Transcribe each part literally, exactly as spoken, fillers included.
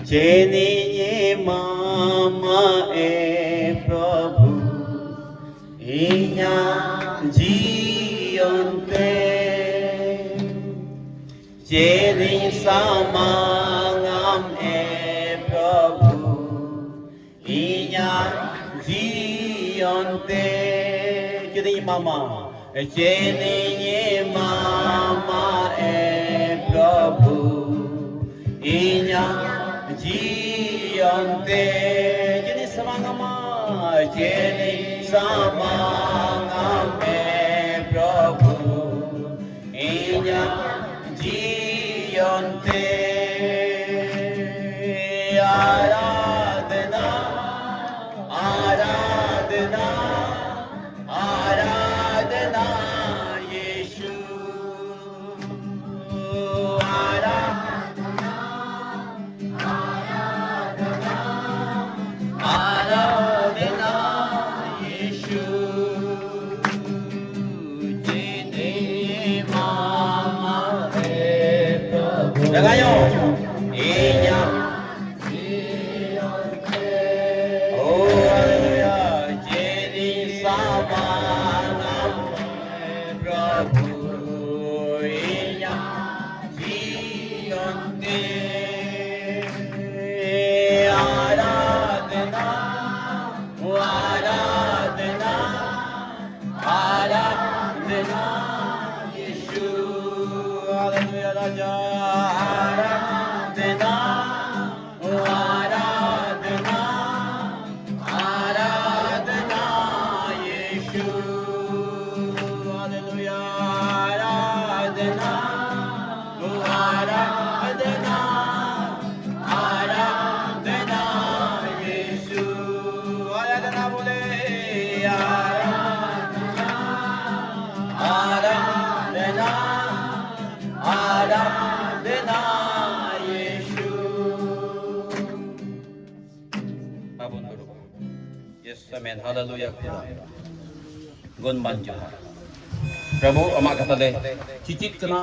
ᱪᱮᱫ ᱤᱧ ᱮᱢᱟᱢᱟ ᱮ ᱯᱨᱚᱵᱷᱩ ᱤᱧᱟᱜ ᱡᱤᱭᱚᱱ ᱛᱮ? ᱪᱮᱫ ᱤᱧ ᱥᱟᱢᱟᱝᱟᱢ ᱮ ᱯᱨᱚᱵᱷᱩ ᱤᱧᱟᱜ ᱡᱤᱭᱚᱱ ᱛᱮ? ᱪᱮᱫ ᱤᱧ ᱮᱢᱟᱢᱟ? ᱪᱮᱫ ᱤᱧ ᱮᱢᱟᱢᱟ ᱮ ᱯᱨᱚᱵᱷᱩ ᱤᱧᱟᱜ ᱡᱤᱭᱚᱱ ᱛᱮ? ᱪᱮᱫ ᱤᱧ ᱥᱟᱢᱟᱝᱟᱢᱟ? ᱪᱮᱫ ᱤᱧ ᱥᱟᱢᱟᱝᱟᱢ ᱮ ᱯᱨᱚᱵᱷᱩ ᱤᱧᱟᱜ ᱡᱤᱭᱚᱱ ᱛᱮ? ᱟᱨᱟᱫᱷᱱᱟ, ᱟᱨᱟᱫᱷᱱᱟ, ᱟᱨᱟᱫᱷᱱᱟ, ᱭᱤᱥᱩ᱾ ᱟᱨᱟᱫᱷᱱᱟ, ᱟᱨᱟᱫᱷᱱᱟ, ᱟᱨᱟᱫᱷᱱᱟ, ᱭᱤᱥᱩ᱾ ᱪᱮᱫ ᱤᱧ ᱮᱢᱟᱢᱟ ᱮ ᱯᱨᱚᱵᱷᱩ? ᱞᱟᱜᱟᱭᱚ᱾ ᱤᱧᱟᱜ ᱡᱤᱭᱚᱱ ᱛᱮ᱾ ᱳ, ᱦᱟᱞᱮᱞᱩᱭᱟ᱾ ᱪᱮᱫ ᱤᱧ ᱥᱟᱢᱟᱝᱟᱢ ᱮ ᱯᱨᱚᱵᱷᱩ ᱤᱧᱟᱜ ᱡᱤᱭᱚᱱ ᱛᱮ? ᱟᱨᱟᱫᱷᱱᱟ, ᱟᱨᱟᱫᱷᱱᱟ, ᱟᱨᱟᱫᱷᱱᱟ, ᱭᱤᱥᱩ᱾ ᱦᱟᱞᱮᱞᱩᱭᱟ, ᱨᱟᱡᱟ᱾ ᱟᱨᱟᱫᱷᱱᱟ, ᱟᱨᱟᱫᱷᱱᱟ, ᱟᱨᱟᱫᱷᱱᱟ, ᱭᱤᱥᱩ᱾ ᱦᱟᱞᱮᱞᱩᱭᱟ, ᱟᱨᱟᱫᱷᱱᱟ, ᱟᱨᱟᱫᱷᱱᱟ, ᱟᱨᱟᱫᱷᱱᱟ, ᱭᱤᱥᱩ᱾ ᱟᱨᱟᱫᱷᱱᱟ ᱵᱚᱞᱮ, ᱟᱨᱟᱫᱷᱱᱟ, ᱟᱨᱟᱫᱷᱱᱟ, ᱟᱨᱟᱫᱷᱱᱟ, ᱭᱤᱥᱩ᱾ ᱵᱟᱵᱚᱱ ᱫᱩᱲᱩᱵ᱾ Yes, amen. Hallelujah, ᱠᱷᱩᱫᱟ᱾ ᱜᱩᱱᱢᱟᱱ ᱡᱚᱦᱟᱨ᱾ ᱯᱨᱚᱵᱷᱩ, ᱟᱢᱟᱜ ᱠᱟᱛᱷᱟ ᱞᱮ ᱪᱤᱪᱤᱫ ᱠᱟᱱᱟ,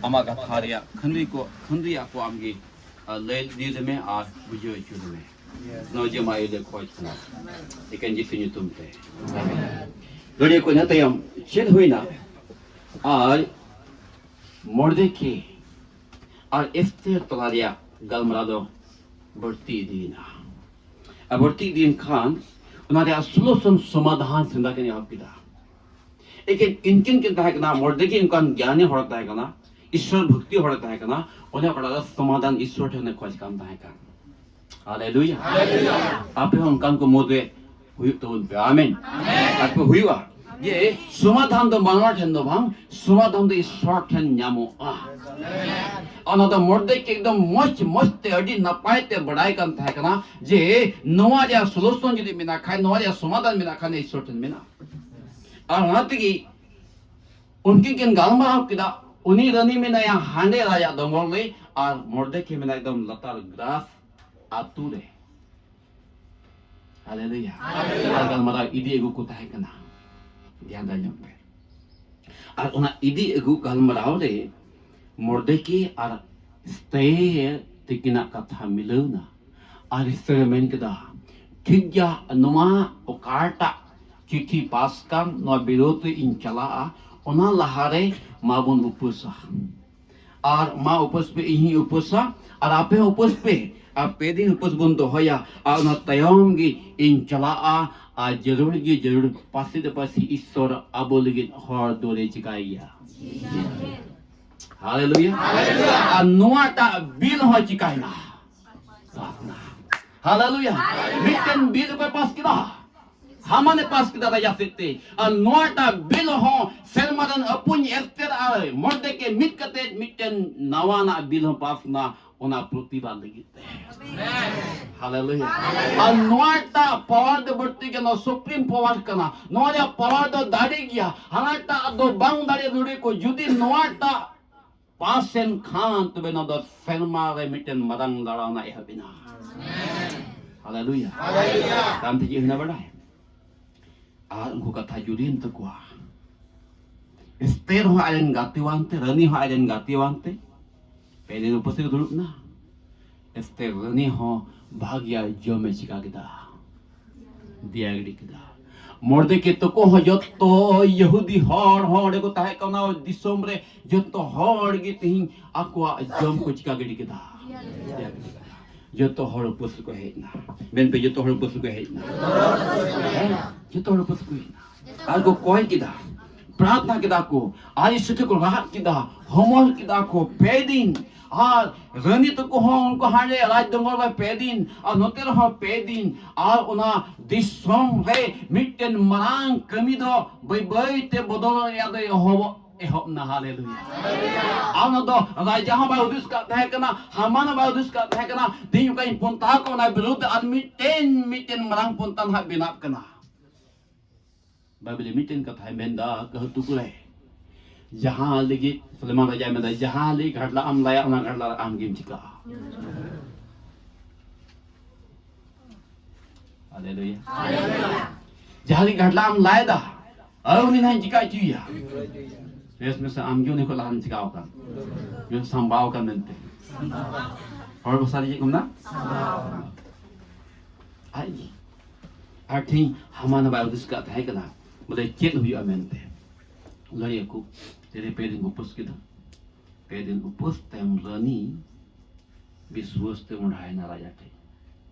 ᱟᱢᱟᱜ ᱠᱟᱛᱷᱟ ᱨᱮᱭᱟᱜ ᱠᱷᱟᱹᱱᱨᱤ ᱠᱚ, ᱠᱷᱟᱹᱱᱨᱤᱭᱟᱜ ᱠᱚ ᱟᱢᱜᱮ ᱟᱨ ᱞᱟᱹᱭ ᱤᱫᱤ ᱞᱮᱢᱮ ᱟᱨ ᱵᱩᱡᱷᱟᱹᱣ ᱦᱚᱪᱚ ᱞᱮᱢᱮ᱾ ᱱᱚᱜᱼᱚᱭ ᱡᱮ ᱢᱟ ᱤᱭᱟᱹ ᱞᱮ ᱠᱷᱚᱡᱽ ᱠᱟᱱᱟ, ᱮᱠᱮᱱ ᱡᱤᱥᱩ ᱧᱩᱛᱩᱢ ᱛᱮ᱾ ᱟᱢᱮᱱ᱾ ᱞᱟᱹᱲᱭᱟᱹ ᱠᱚ ᱤᱱᱟᱹ ᱛᱟᱭᱚᱢ ᱪᱮᱫ ᱦᱩᱭᱱᱟ? ᱟᱨ ᱢᱚᱨᱫᱮᱠᱮ ᱟᱨ ᱮᱥᱛᱮᱨ ᱛᱟᱞᱟ ᱨᱮᱭᱟᱜ ᱜᱟᱞᱢᱟᱨᱟᱣ ᱫᱚ ᱵᱟᱹᱲᱛᱤ ᱤᱫᱤᱭᱮᱱᱟ᱾ ᱟᱨ ᱵᱟᱹᱲᱛᱤ ᱤᱫᱤᱭᱮᱱ ᱠᱷᱟᱱ ᱚᱱᱟ ᱨᱮᱭᱟᱜ ᱥᱚᱞᱩᱥᱚᱱ, ᱥᱚᱢᱟᱫᱷᱟᱱ ᱥᱮᱸᱫᱽᱨᱟ ᱠᱤᱱ ᱮᱦᱚᱵ ᱠᱮᱫᱟ᱾ ᱮᱠᱮᱱ ᱩᱱᱠᱤᱱ ᱠᱤᱱ ᱛᱟᱦᱮᱸ ᱠᱟᱱᱟ, ᱢᱚᱨᱫᱮᱠᱮ ᱚᱱᱠᱟᱱ ᱜᱮᱭᱟᱱᱤ ᱦᱚᱲ ᱛᱟᱦᱮᱸ ᱠᱟᱱᱟ, ᱤᱥᱥᱚᱨ ᱵᱷᱚᱠᱛᱤ ᱦᱚᱲ ᱛᱟᱦᱮᱸ ᱠᱟᱱᱟ, ᱚᱱᱮ ᱚᱠᱟᱴᱟᱜ ᱫᱚ ᱥᱚᱢᱟᱫᱷᱟᱱ ᱤᱥᱥᱚᱨ ᱴᱷᱮᱱᱮ ᱠᱷᱚᱡᱽ ᱠᱟᱱ ᱛᱟᱦᱮᱸ ᱠᱟᱱ᱾ ᱦᱟᱞᱮᱞᱩᱭᱟ᱾ ᱟᱯᱮ ᱦᱚᱸ ᱚᱱᱠᱟᱱ ᱠᱚ ᱢᱩᱫᱽᱨᱮ ᱦᱩᱭᱩᱜ ᱛᱟᱵᱚᱱ ᱯᱮ᱾ ᱟᱢᱮᱱ᱾ ᱟᱨ ᱯᱮ ᱦᱩᱭᱩᱜᱼᱟ᱾ ᱡᱮ ᱥᱚᱢᱟᱫᱷᱟᱱ ᱫᱚ ᱢᱟᱱᱣᱟ ᱴᱷᱮᱱ ᱫᱚ ᱵᱟᱝ, ᱥᱚᱢᱟᱫᱷᱟᱱ ᱫᱚ ᱤᱥᱥᱚᱨ ᱴᱷᱮᱱ ᱧᱟᱢᱚᱜᱼᱟ᱾ ᱚᱱᱟ ᱫᱚ ᱢᱚᱨᱫᱮᱠᱮ ᱮᱠᱫᱚᱢ ᱢᱚᱡᱽ, ᱢᱚᱡᱽ ᱛᱮ, ᱟᱹᱰᱤ ᱱᱟᱯᱟᱭ ᱛᱮ ᱵᱟᱲᱟᱭ ᱠᱟᱱ ᱛᱟᱦᱮᱸ ᱠᱟᱱᱟ ᱡᱮ ᱱᱚᱣᱟ ᱨᱮᱭᱟᱜ ᱥᱚᱞᱩᱥᱚᱱ ᱡᱩᱫᱤ ᱢᱮᱱᱟᱜ ᱠᱷᱟᱱ, ᱱᱚᱣᱟ ᱨᱮᱭᱟᱜ ᱥᱚᱢᱟᱫᱷᱟᱱ ᱢᱮᱱᱟᱜ ᱠᱷᱟᱱ, ᱤᱥᱥᱚᱨ ᱴᱷᱮᱱ ᱢᱮᱱᱟᱜᱼᱟ᱾ ᱟᱨ ᱚᱱᱟ ᱛᱮᱜᱮ ᱩᱱᱠᱤᱱ ᱠᱤᱱ ᱜᱟᱞᱢᱟᱨᱟᱣ ᱠᱮᱫᱟ᱾ ᱩᱱᱤ ᱨᱟᱹᱱᱤ ᱢᱮᱱᱟᱭᱟ ᱦᱟᱸᱰᱮ ᱨᱟᱡᱟᱜ ᱫᱚᱸᱜᱚᱞ ᱨᱮ, ᱟᱨ ᱢᱚᱨᱫᱮᱠᱮ ᱢᱮᱱᱟᱭᱟ ᱮᱠᱫᱚᱢ ᱞᱟᱛᱟᱨ ᱜᱨᱟᱥ ᱟᱛᱩ ᱨᱮ᱾ ᱦᱟᱞᱮᱞᱩᱭᱟ᱾ ᱦᱟᱞᱮᱞᱩᱭᱟ᱾ ᱟᱨ ᱜᱟᱞᱢᱟᱨᱟᱣ ᱤᱫᱤ ᱟᱹᱜᱩ ᱠᱚ ᱛᱟᱦᱮᱸ ᱠᱟᱱᱟ᱾ ᱫᱷᱮᱭᱟᱱ ᱫᱟᱨ ᱧᱚᱜ ᱯᱮ᱾ ᱟᱨ ᱚᱱᱟ ᱤᱫᱤ ᱟᱹᱜᱩ ᱜᱟᱞᱢᱟᱨᱟᱣ ᱨᱮ ᱢᱚᱨᱫᱮᱠᱮ ᱟᱨ ᱮᱥᱛᱮᱨ ᱛᱤᱠᱤᱱᱟᱜ ᱠᱟᱛᱷᱟ ᱢᱤᱞᱟᱹᱣ ᱮᱱᱟ᱾ ᱟᱨ ᱮᱥᱛᱮᱨ ᱮ ᱢᱮᱱ ᱠᱮᱫᱟ, "ᱴᱷᱤᱠ ᱜᱮᱭᱟ, ᱱᱚᱣᱟ ᱚᱠᱟᱴᱟᱜ ᱪᱤᱴᱷᱤ ᱯᱟᱥ ᱠᱟᱱ, ᱱᱚᱣᱟ ᱵᱤᱨᱳᱫᱷ ᱨᱮ ᱤᱧ ᱪᱟᱞᱟᱜᱼᱟ, ᱚᱱᱟ ᱞᱟᱦᱟᱨᱮ ᱢᱟᱵᱚᱱ ᱩᱯᱟᱹᱥᱟ᱾ ᱟᱨ ᱢᱟ ᱩᱯᱟᱹᱥ ᱯᱮ, ᱤᱧ ᱦᱚᱸᱧ ᱩᱯᱟᱹᱥᱟ, ᱟᱨ ᱟᱯᱮ ᱦᱚᱸ ᱩᱯᱟᱹᱥ ᱯᱮ, ᱟᱨ ᱯᱮ ᱫᱤᱱ ᱩᱯᱟᱹᱥ ᱵᱚᱱ ᱫᱚᱦᱚᱭᱟ, ᱟᱨ ᱚᱱᱟ ᱛᱟᱭᱚᱢ ᱜᱮ ᱤᱧ ᱪᱟᱞᱟᱜᱼᱟ, ᱟᱨ ᱡᱟᱹᱨᱩᱲ ᱜᱮ ᱡᱟᱹᱨᱩᱲ, ᱯᱟᱹᱥᱤ ᱫᱚ ᱯᱟᱹᱥᱤ, ᱤᱥᱥᱚᱨ ᱟᱵᱚ ᱞᱟᱹᱜᱤᱫ ᱦᱚᱨ ᱫᱩᱣᱟᱹᱨᱮ ᱪᱤᱠᱟᱹᱭ ᱜᱮᱭᱟ?" ᱦᱟᱞᱮᱞᱩᱭᱟ᱾ ᱟᱨ ᱱᱚᱣᱟᱴᱟᱜ ᱵᱤᱞ ᱦᱚᱸ ᱪᱤᱠᱟᱭᱱᱟ? ᱯᱟᱥ ᱱᱟ᱾ ᱦᱟᱞᱮᱞᱩᱭᱟ᱾ ᱢᱤᱫᱴᱮᱱ ᱵᱤᱞ ᱚᱠᱚᱭ ᱯᱟᱥ ᱠᱮᱫᱟ? ᱦᱟᱢᱟᱱᱮ ᱯᱟᱥ ᱠᱮᱫᱟ ᱨᱟᱡᱟ ᱥᱮᱫ ᱛᱮ᱾ ᱟᱨ ᱱᱚᱣᱟᱴᱟᱜ ᱵᱤᱞ ᱦᱚᱸ ᱥᱮᱨᱢᱟ ᱨᱮᱱ ᱟᱹᱯᱩᱧ ᱮᱥᱛᱮᱨ ᱟᱨ ᱢᱚᱨᱫᱮᱠᱮ ᱢᱤᱫ ᱠᱟᱛᱮ ᱢᱤᱫᱴᱮᱱ ᱱᱟᱣᱟᱱᱟᱜ ᱵᱤᱞ ᱦᱚᱸ ᱯᱟᱥ ᱱᱟ, ᱚᱱᱟ ᱯᱨᱚᱛᱤᱵᱟᱫ ᱞᱟᱹᱜᱤᱫ ᱛᱮ᱾ ᱦᱟᱞᱮᱞᱩᱭᱟ᱾ ᱟᱨ ᱱᱚᱣᱟᱴᱟᱜ ᱯᱟᱣᱟᱨ ᱫᱚ ᱵᱟᱹᱲᱛᱤ ᱜᱮᱭᱟ, ᱱᱚᱣᱟ ᱥᱩᱯᱨᱤᱢ ᱯᱟᱣᱟᱨ ᱠᱟᱱᱟ᱾ ᱱᱚᱣᱟ ᱨᱮᱭᱟᱜ ᱯᱟᱣᱟᱨ ᱫᱚ ᱫᱟᱲᱮ ᱜᱮᱭᱟ, ᱦᱟᱱᱟᱴᱟᱜ ᱫᱚ ᱵᱟᱝ ᱫᱟᱲᱮ ᱫᱟᱲᱮ ᱠᱚ᱾ ᱡᱩᱫᱤ ᱱᱚᱣᱟᱴᱟᱜ ᱯᱟᱥ ᱮᱱ ᱠᱷᱟᱱ, ᱛᱚᱵᱮ ᱱᱚᱣᱟ ᱫᱚ ᱥᱮᱨᱢᱟ ᱨᱮ ᱢᱤᱫᱴᱮᱱ ᱢᱟᱨᱟᱝ ᱫᱟᱲᱟᱣᱱᱟ ᱮᱦᱚᱵ ᱮᱱᱟ᱾ ᱦᱟᱞᱮᱞᱩᱭᱟ᱾ ᱦᱟᱞᱮᱞᱩᱭᱟ᱾ ᱛᱟᱭᱚᱢ ᱛᱮ ᱪᱮᱫ ᱦᱩᱭᱱᱟ ᱵᱟᱰᱟᱭ? ᱟᱨ ᱩᱱᱠᱩ ᱠᱟᱛᱷᱟ ᱡᱩᱨᱤᱭᱮᱱ ᱛᱟᱠᱚᱣᱟ᱾ ᱮᱥᱛᱮᱨ ᱦᱚᱸ ᱟᱡᱨᱮᱱ ᱜᱟᱛᱮᱣᱟᱱ ᱛᱮ, ᱨᱟᱹᱱᱤ ᱦᱚᱸ ᱟᱡᱨᱮᱱ ᱜᱟᱛᱮᱣᱟᱱ ᱛᱮ, ᱯᱮ ᱫᱤᱱ ᱩᱯᱟᱹᱥ ᱨᱮ ᱫᱩᱲᱩᱵ ᱮᱱᱟ᱾ ᱮᱥᱛᱮᱨ ᱨᱟᱹᱱᱤ ᱦᱚᱸ ᱵᱷᱟᱹᱜᱤᱭᱟ ᱡᱚᱢᱮ ᱪᱤᱠᱟ ᱠᱮᱫᱟ? ᱫᱮᱭᱟ ᱜᱤᱰᱤ ᱠᱮᱫᱟ᱾ ᱢᱚᱨᱫᱮᱠᱟᱭ ᱛᱟᱠᱚ ᱦᱚᱸ ᱡᱚᱛᱚ ᱭᱟᱦᱩᱫᱤ ᱦᱚᱲ ᱦᱚᱸ ᱚᱸᱰᱮ ᱠᱚ ᱛᱟᱦᱮᱸ ᱠᱟᱱᱟ, ᱫᱤᱥᱚᱢ ᱨᱮ ᱡᱚᱛᱚ ᱦᱚᱲ ᱜᱮ ᱛᱮᱦᱮᱧ ᱟᱠᱚᱣᱟᱜ ᱡᱚᱢ ᱠᱚ ᱪᱤᱠᱟ ᱜᱤᱰᱤ ᱠᱮᱫᱟ? ᱫᱮᱭᱟ ᱜᱤᱰᱤ ᱠᱮᱫᱟ᱾ ᱡᱚᱛᱚ ᱦᱚᱲ ᱩᱯᱟᱹᱥ ᱨᱮᱠᱚ ᱦᱮᱡ ᱮᱱᱟ᱾ ᱢᱮᱱ ᱯᱮ, ᱡᱚᱛᱚ ᱦᱚᱲ ᱩᱯᱟᱹᱥ ᱨᱮᱠᱚ ᱦᱮᱡ ᱮᱱᱟ᱾ ᱦᱮᱸ? ᱡᱚᱛᱚ ᱦᱚᱲ ᱩᱯᱟᱹᱥ ᱨᱮᱠᱚ ᱦᱮᱡ ᱮᱱᱟ᱾ ᱟᱨ ᱠᱚ ᱠᱚᱭ ᱠᱮᱫᱟ, ᱯᱨᱟᱨᱛᱷᱱᱟ ᱠᱮᱫᱟ ᱠᱚ, ᱟᱹᱰᱤ ᱥᱟᱹᱛ ᱠᱚ ᱨᱟᱜ ᱠᱮᱫᱟ, ᱦᱚᱢᱚᱨ ᱠᱮᱫᱟ ᱠᱚ ᱯᱮ ᱫᱤᱱ᱾ ᱟᱨ ᱨᱟᱹᱱᱤ ᱛᱟᱠᱚ ᱦᱚᱸ ᱩᱱᱠᱩ ᱦᱟᱸᱰᱮ ᱨᱟᱡᱽ ᱫᱚᱸᱜᱚᱞ ᱨᱮ ᱯᱮ ᱫᱤᱱ, ᱟᱨ ᱱᱚᱛᱮ ᱨᱮᱦᱚᱸ ᱯᱮ ᱫᱤᱱ᱾ ᱟᱨ ᱚᱱᱟ ᱫᱤᱥᱚᱢ ᱨᱮ ᱢᱤᱫᱴᱮᱱ ᱢᱟᱨᱟᱝ ᱠᱟᱹᱢᱤ ᱫᱚ ᱵᱟᱹᱭ ᱵᱟᱹᱭ ᱛᱮ ᱵᱚᱫᱚᱞ ᱨᱮᱭᱟᱜ ᱫᱚ ᱮᱦᱚᱵᱚᱜ, ᱮᱦᱚᱵ ᱱᱟ᱾ ᱦᱟᱞᱮᱞᱩᱭᱟ᱾ ᱟᱨ ᱚᱱᱟ ᱫᱚ ᱨᱟᱡᱟ ᱦᱚᱸ ᱵᱟᱭ ᱦᱩᱫᱤᱥ ᱠᱟᱫ ᱛᱟᱦᱮᱸ ᱠᱟᱱᱟ, ᱦᱟᱢᱟᱱ ᱦᱚᱸ ᱵᱟᱭ ᱦᱩᱫᱤᱥ ᱠᱟᱫ ᱛᱟᱦᱮᱸ ᱠᱟᱱᱟ᱾ ᱛᱮᱦᱮᱧ ᱚᱠᱟᱧ ᱯᱚᱱᱛᱷᱟ ᱠᱚ, ᱚᱱᱟ ᱵᱤᱨᱩᱫᱷ ᱟᱨ ᱢᱤᱫᱴᱮᱱ, ᱢᱤᱫᱴᱮᱱ ᱢᱟᱨᱟᱝ ᱯᱚᱱᱛᱷᱟ ᱱᱟᱦᱟᱜ ᱵᱮᱱᱟᱜ ᱠᱟᱱᱟ᱾ ᱵᱟᱭᱵᱮᱞ ᱨᱮ ᱢᱤᱫᱴᱮᱱ ᱠᱟᱛᱷᱟᱭ ᱢᱮᱱᱫᱟ, ᱠᱟᱹᱦᱩ ᱛᱩᱠᱩ ᱨᱮ ᱡᱟᱦᱟᱸ ᱞᱟᱹᱜᱤᱫ ᱥᱩᱞᱮᱢᱟᱱ ᱨᱟᱡᱟᱭ ᱢᱮᱱᱫᱟ, ᱡᱟᱦᱟᱸ ᱞᱟᱹᱜᱤᱫ ᱜᱷᱟᱴᱞᱟ ᱟᱢ ᱞᱟᱭᱟ, ᱚᱱᱟ ᱜᱷᱟᱴᱞᱟ ᱨᱮ ᱟᱢ ᱜᱮᱢ ᱪᱤᱠᱟᱹᱜᱼᱟ᱾ ᱦᱟᱞᱮᱞᱩᱭᱟ᱾ ᱡᱟᱦᱟᱸ ᱞᱟᱹᱜᱤᱫ ᱜᱷᱟᱴᱞᱟ ᱟᱢ ᱞᱟᱭᱫᱟ, ᱟᱨ ᱩᱱᱤ ᱱᱟᱦᱟᱜ ᱪᱤᱠᱟ ᱦᱚᱪᱚᱭᱟ? ᱵᱮᱥ ᱢᱮᱥᱟ ᱟᱢ ᱜᱮ ᱩᱱᱤ ᱠᱷᱚᱱ ᱞᱟᱦᱟᱢ ᱪᱤᱠᱟᱣ ᱟᱠᱟᱱ, ᱵᱮᱥ ᱥᱟᱢᱵᱟᱣ ᱟᱠᱟᱱ ᱢᱮᱱᱛᱮ᱾ ᱦᱚᱲ ᱵᱷᱟᱥᱟ ᱨᱮ ᱪᱮᱫ ᱠᱚ ᱢᱮᱱᱟ? ᱟᱡ ᱜᱮ᱾ ᱟᱨ ᱴᱷᱤᱠ ᱦᱟᱢᱟᱱ ᱦᱚᱸ ᱵᱟᱭ ᱦᱩᱫᱤᱥ ᱠᱟᱜ ᱛᱟᱦᱮᱸ ᱠᱟᱱᱟ, ᱵᱚᱞᱮ ᱪᱮᱫ ᱦᱩᱭᱩᱜᱼᱟ ᱢᱮᱱᱛᱮ᱾ ᱞᱟᱹᱭ ᱟᱠᱚ, ᱛᱮᱨᱮ ᱯᱮ ᱫᱤᱱ ᱠᱚ ᱩᱯᱟᱹᱥ ᱠᱮᱫᱟ᱾ ᱯᱮ ᱫᱤᱱ ᱩᱯᱟᱹᱥ ᱛᱟᱭᱚᱢ ᱨᱟᱹᱱᱤ ᱵᱤᱥᱣᱟᱹᱥ ᱛᱮ ᱢᱚᱸᱰᱷᱟᱭᱮᱱᱟ ᱨᱟᱡᱟ ᱴᱷᱮᱱ᱾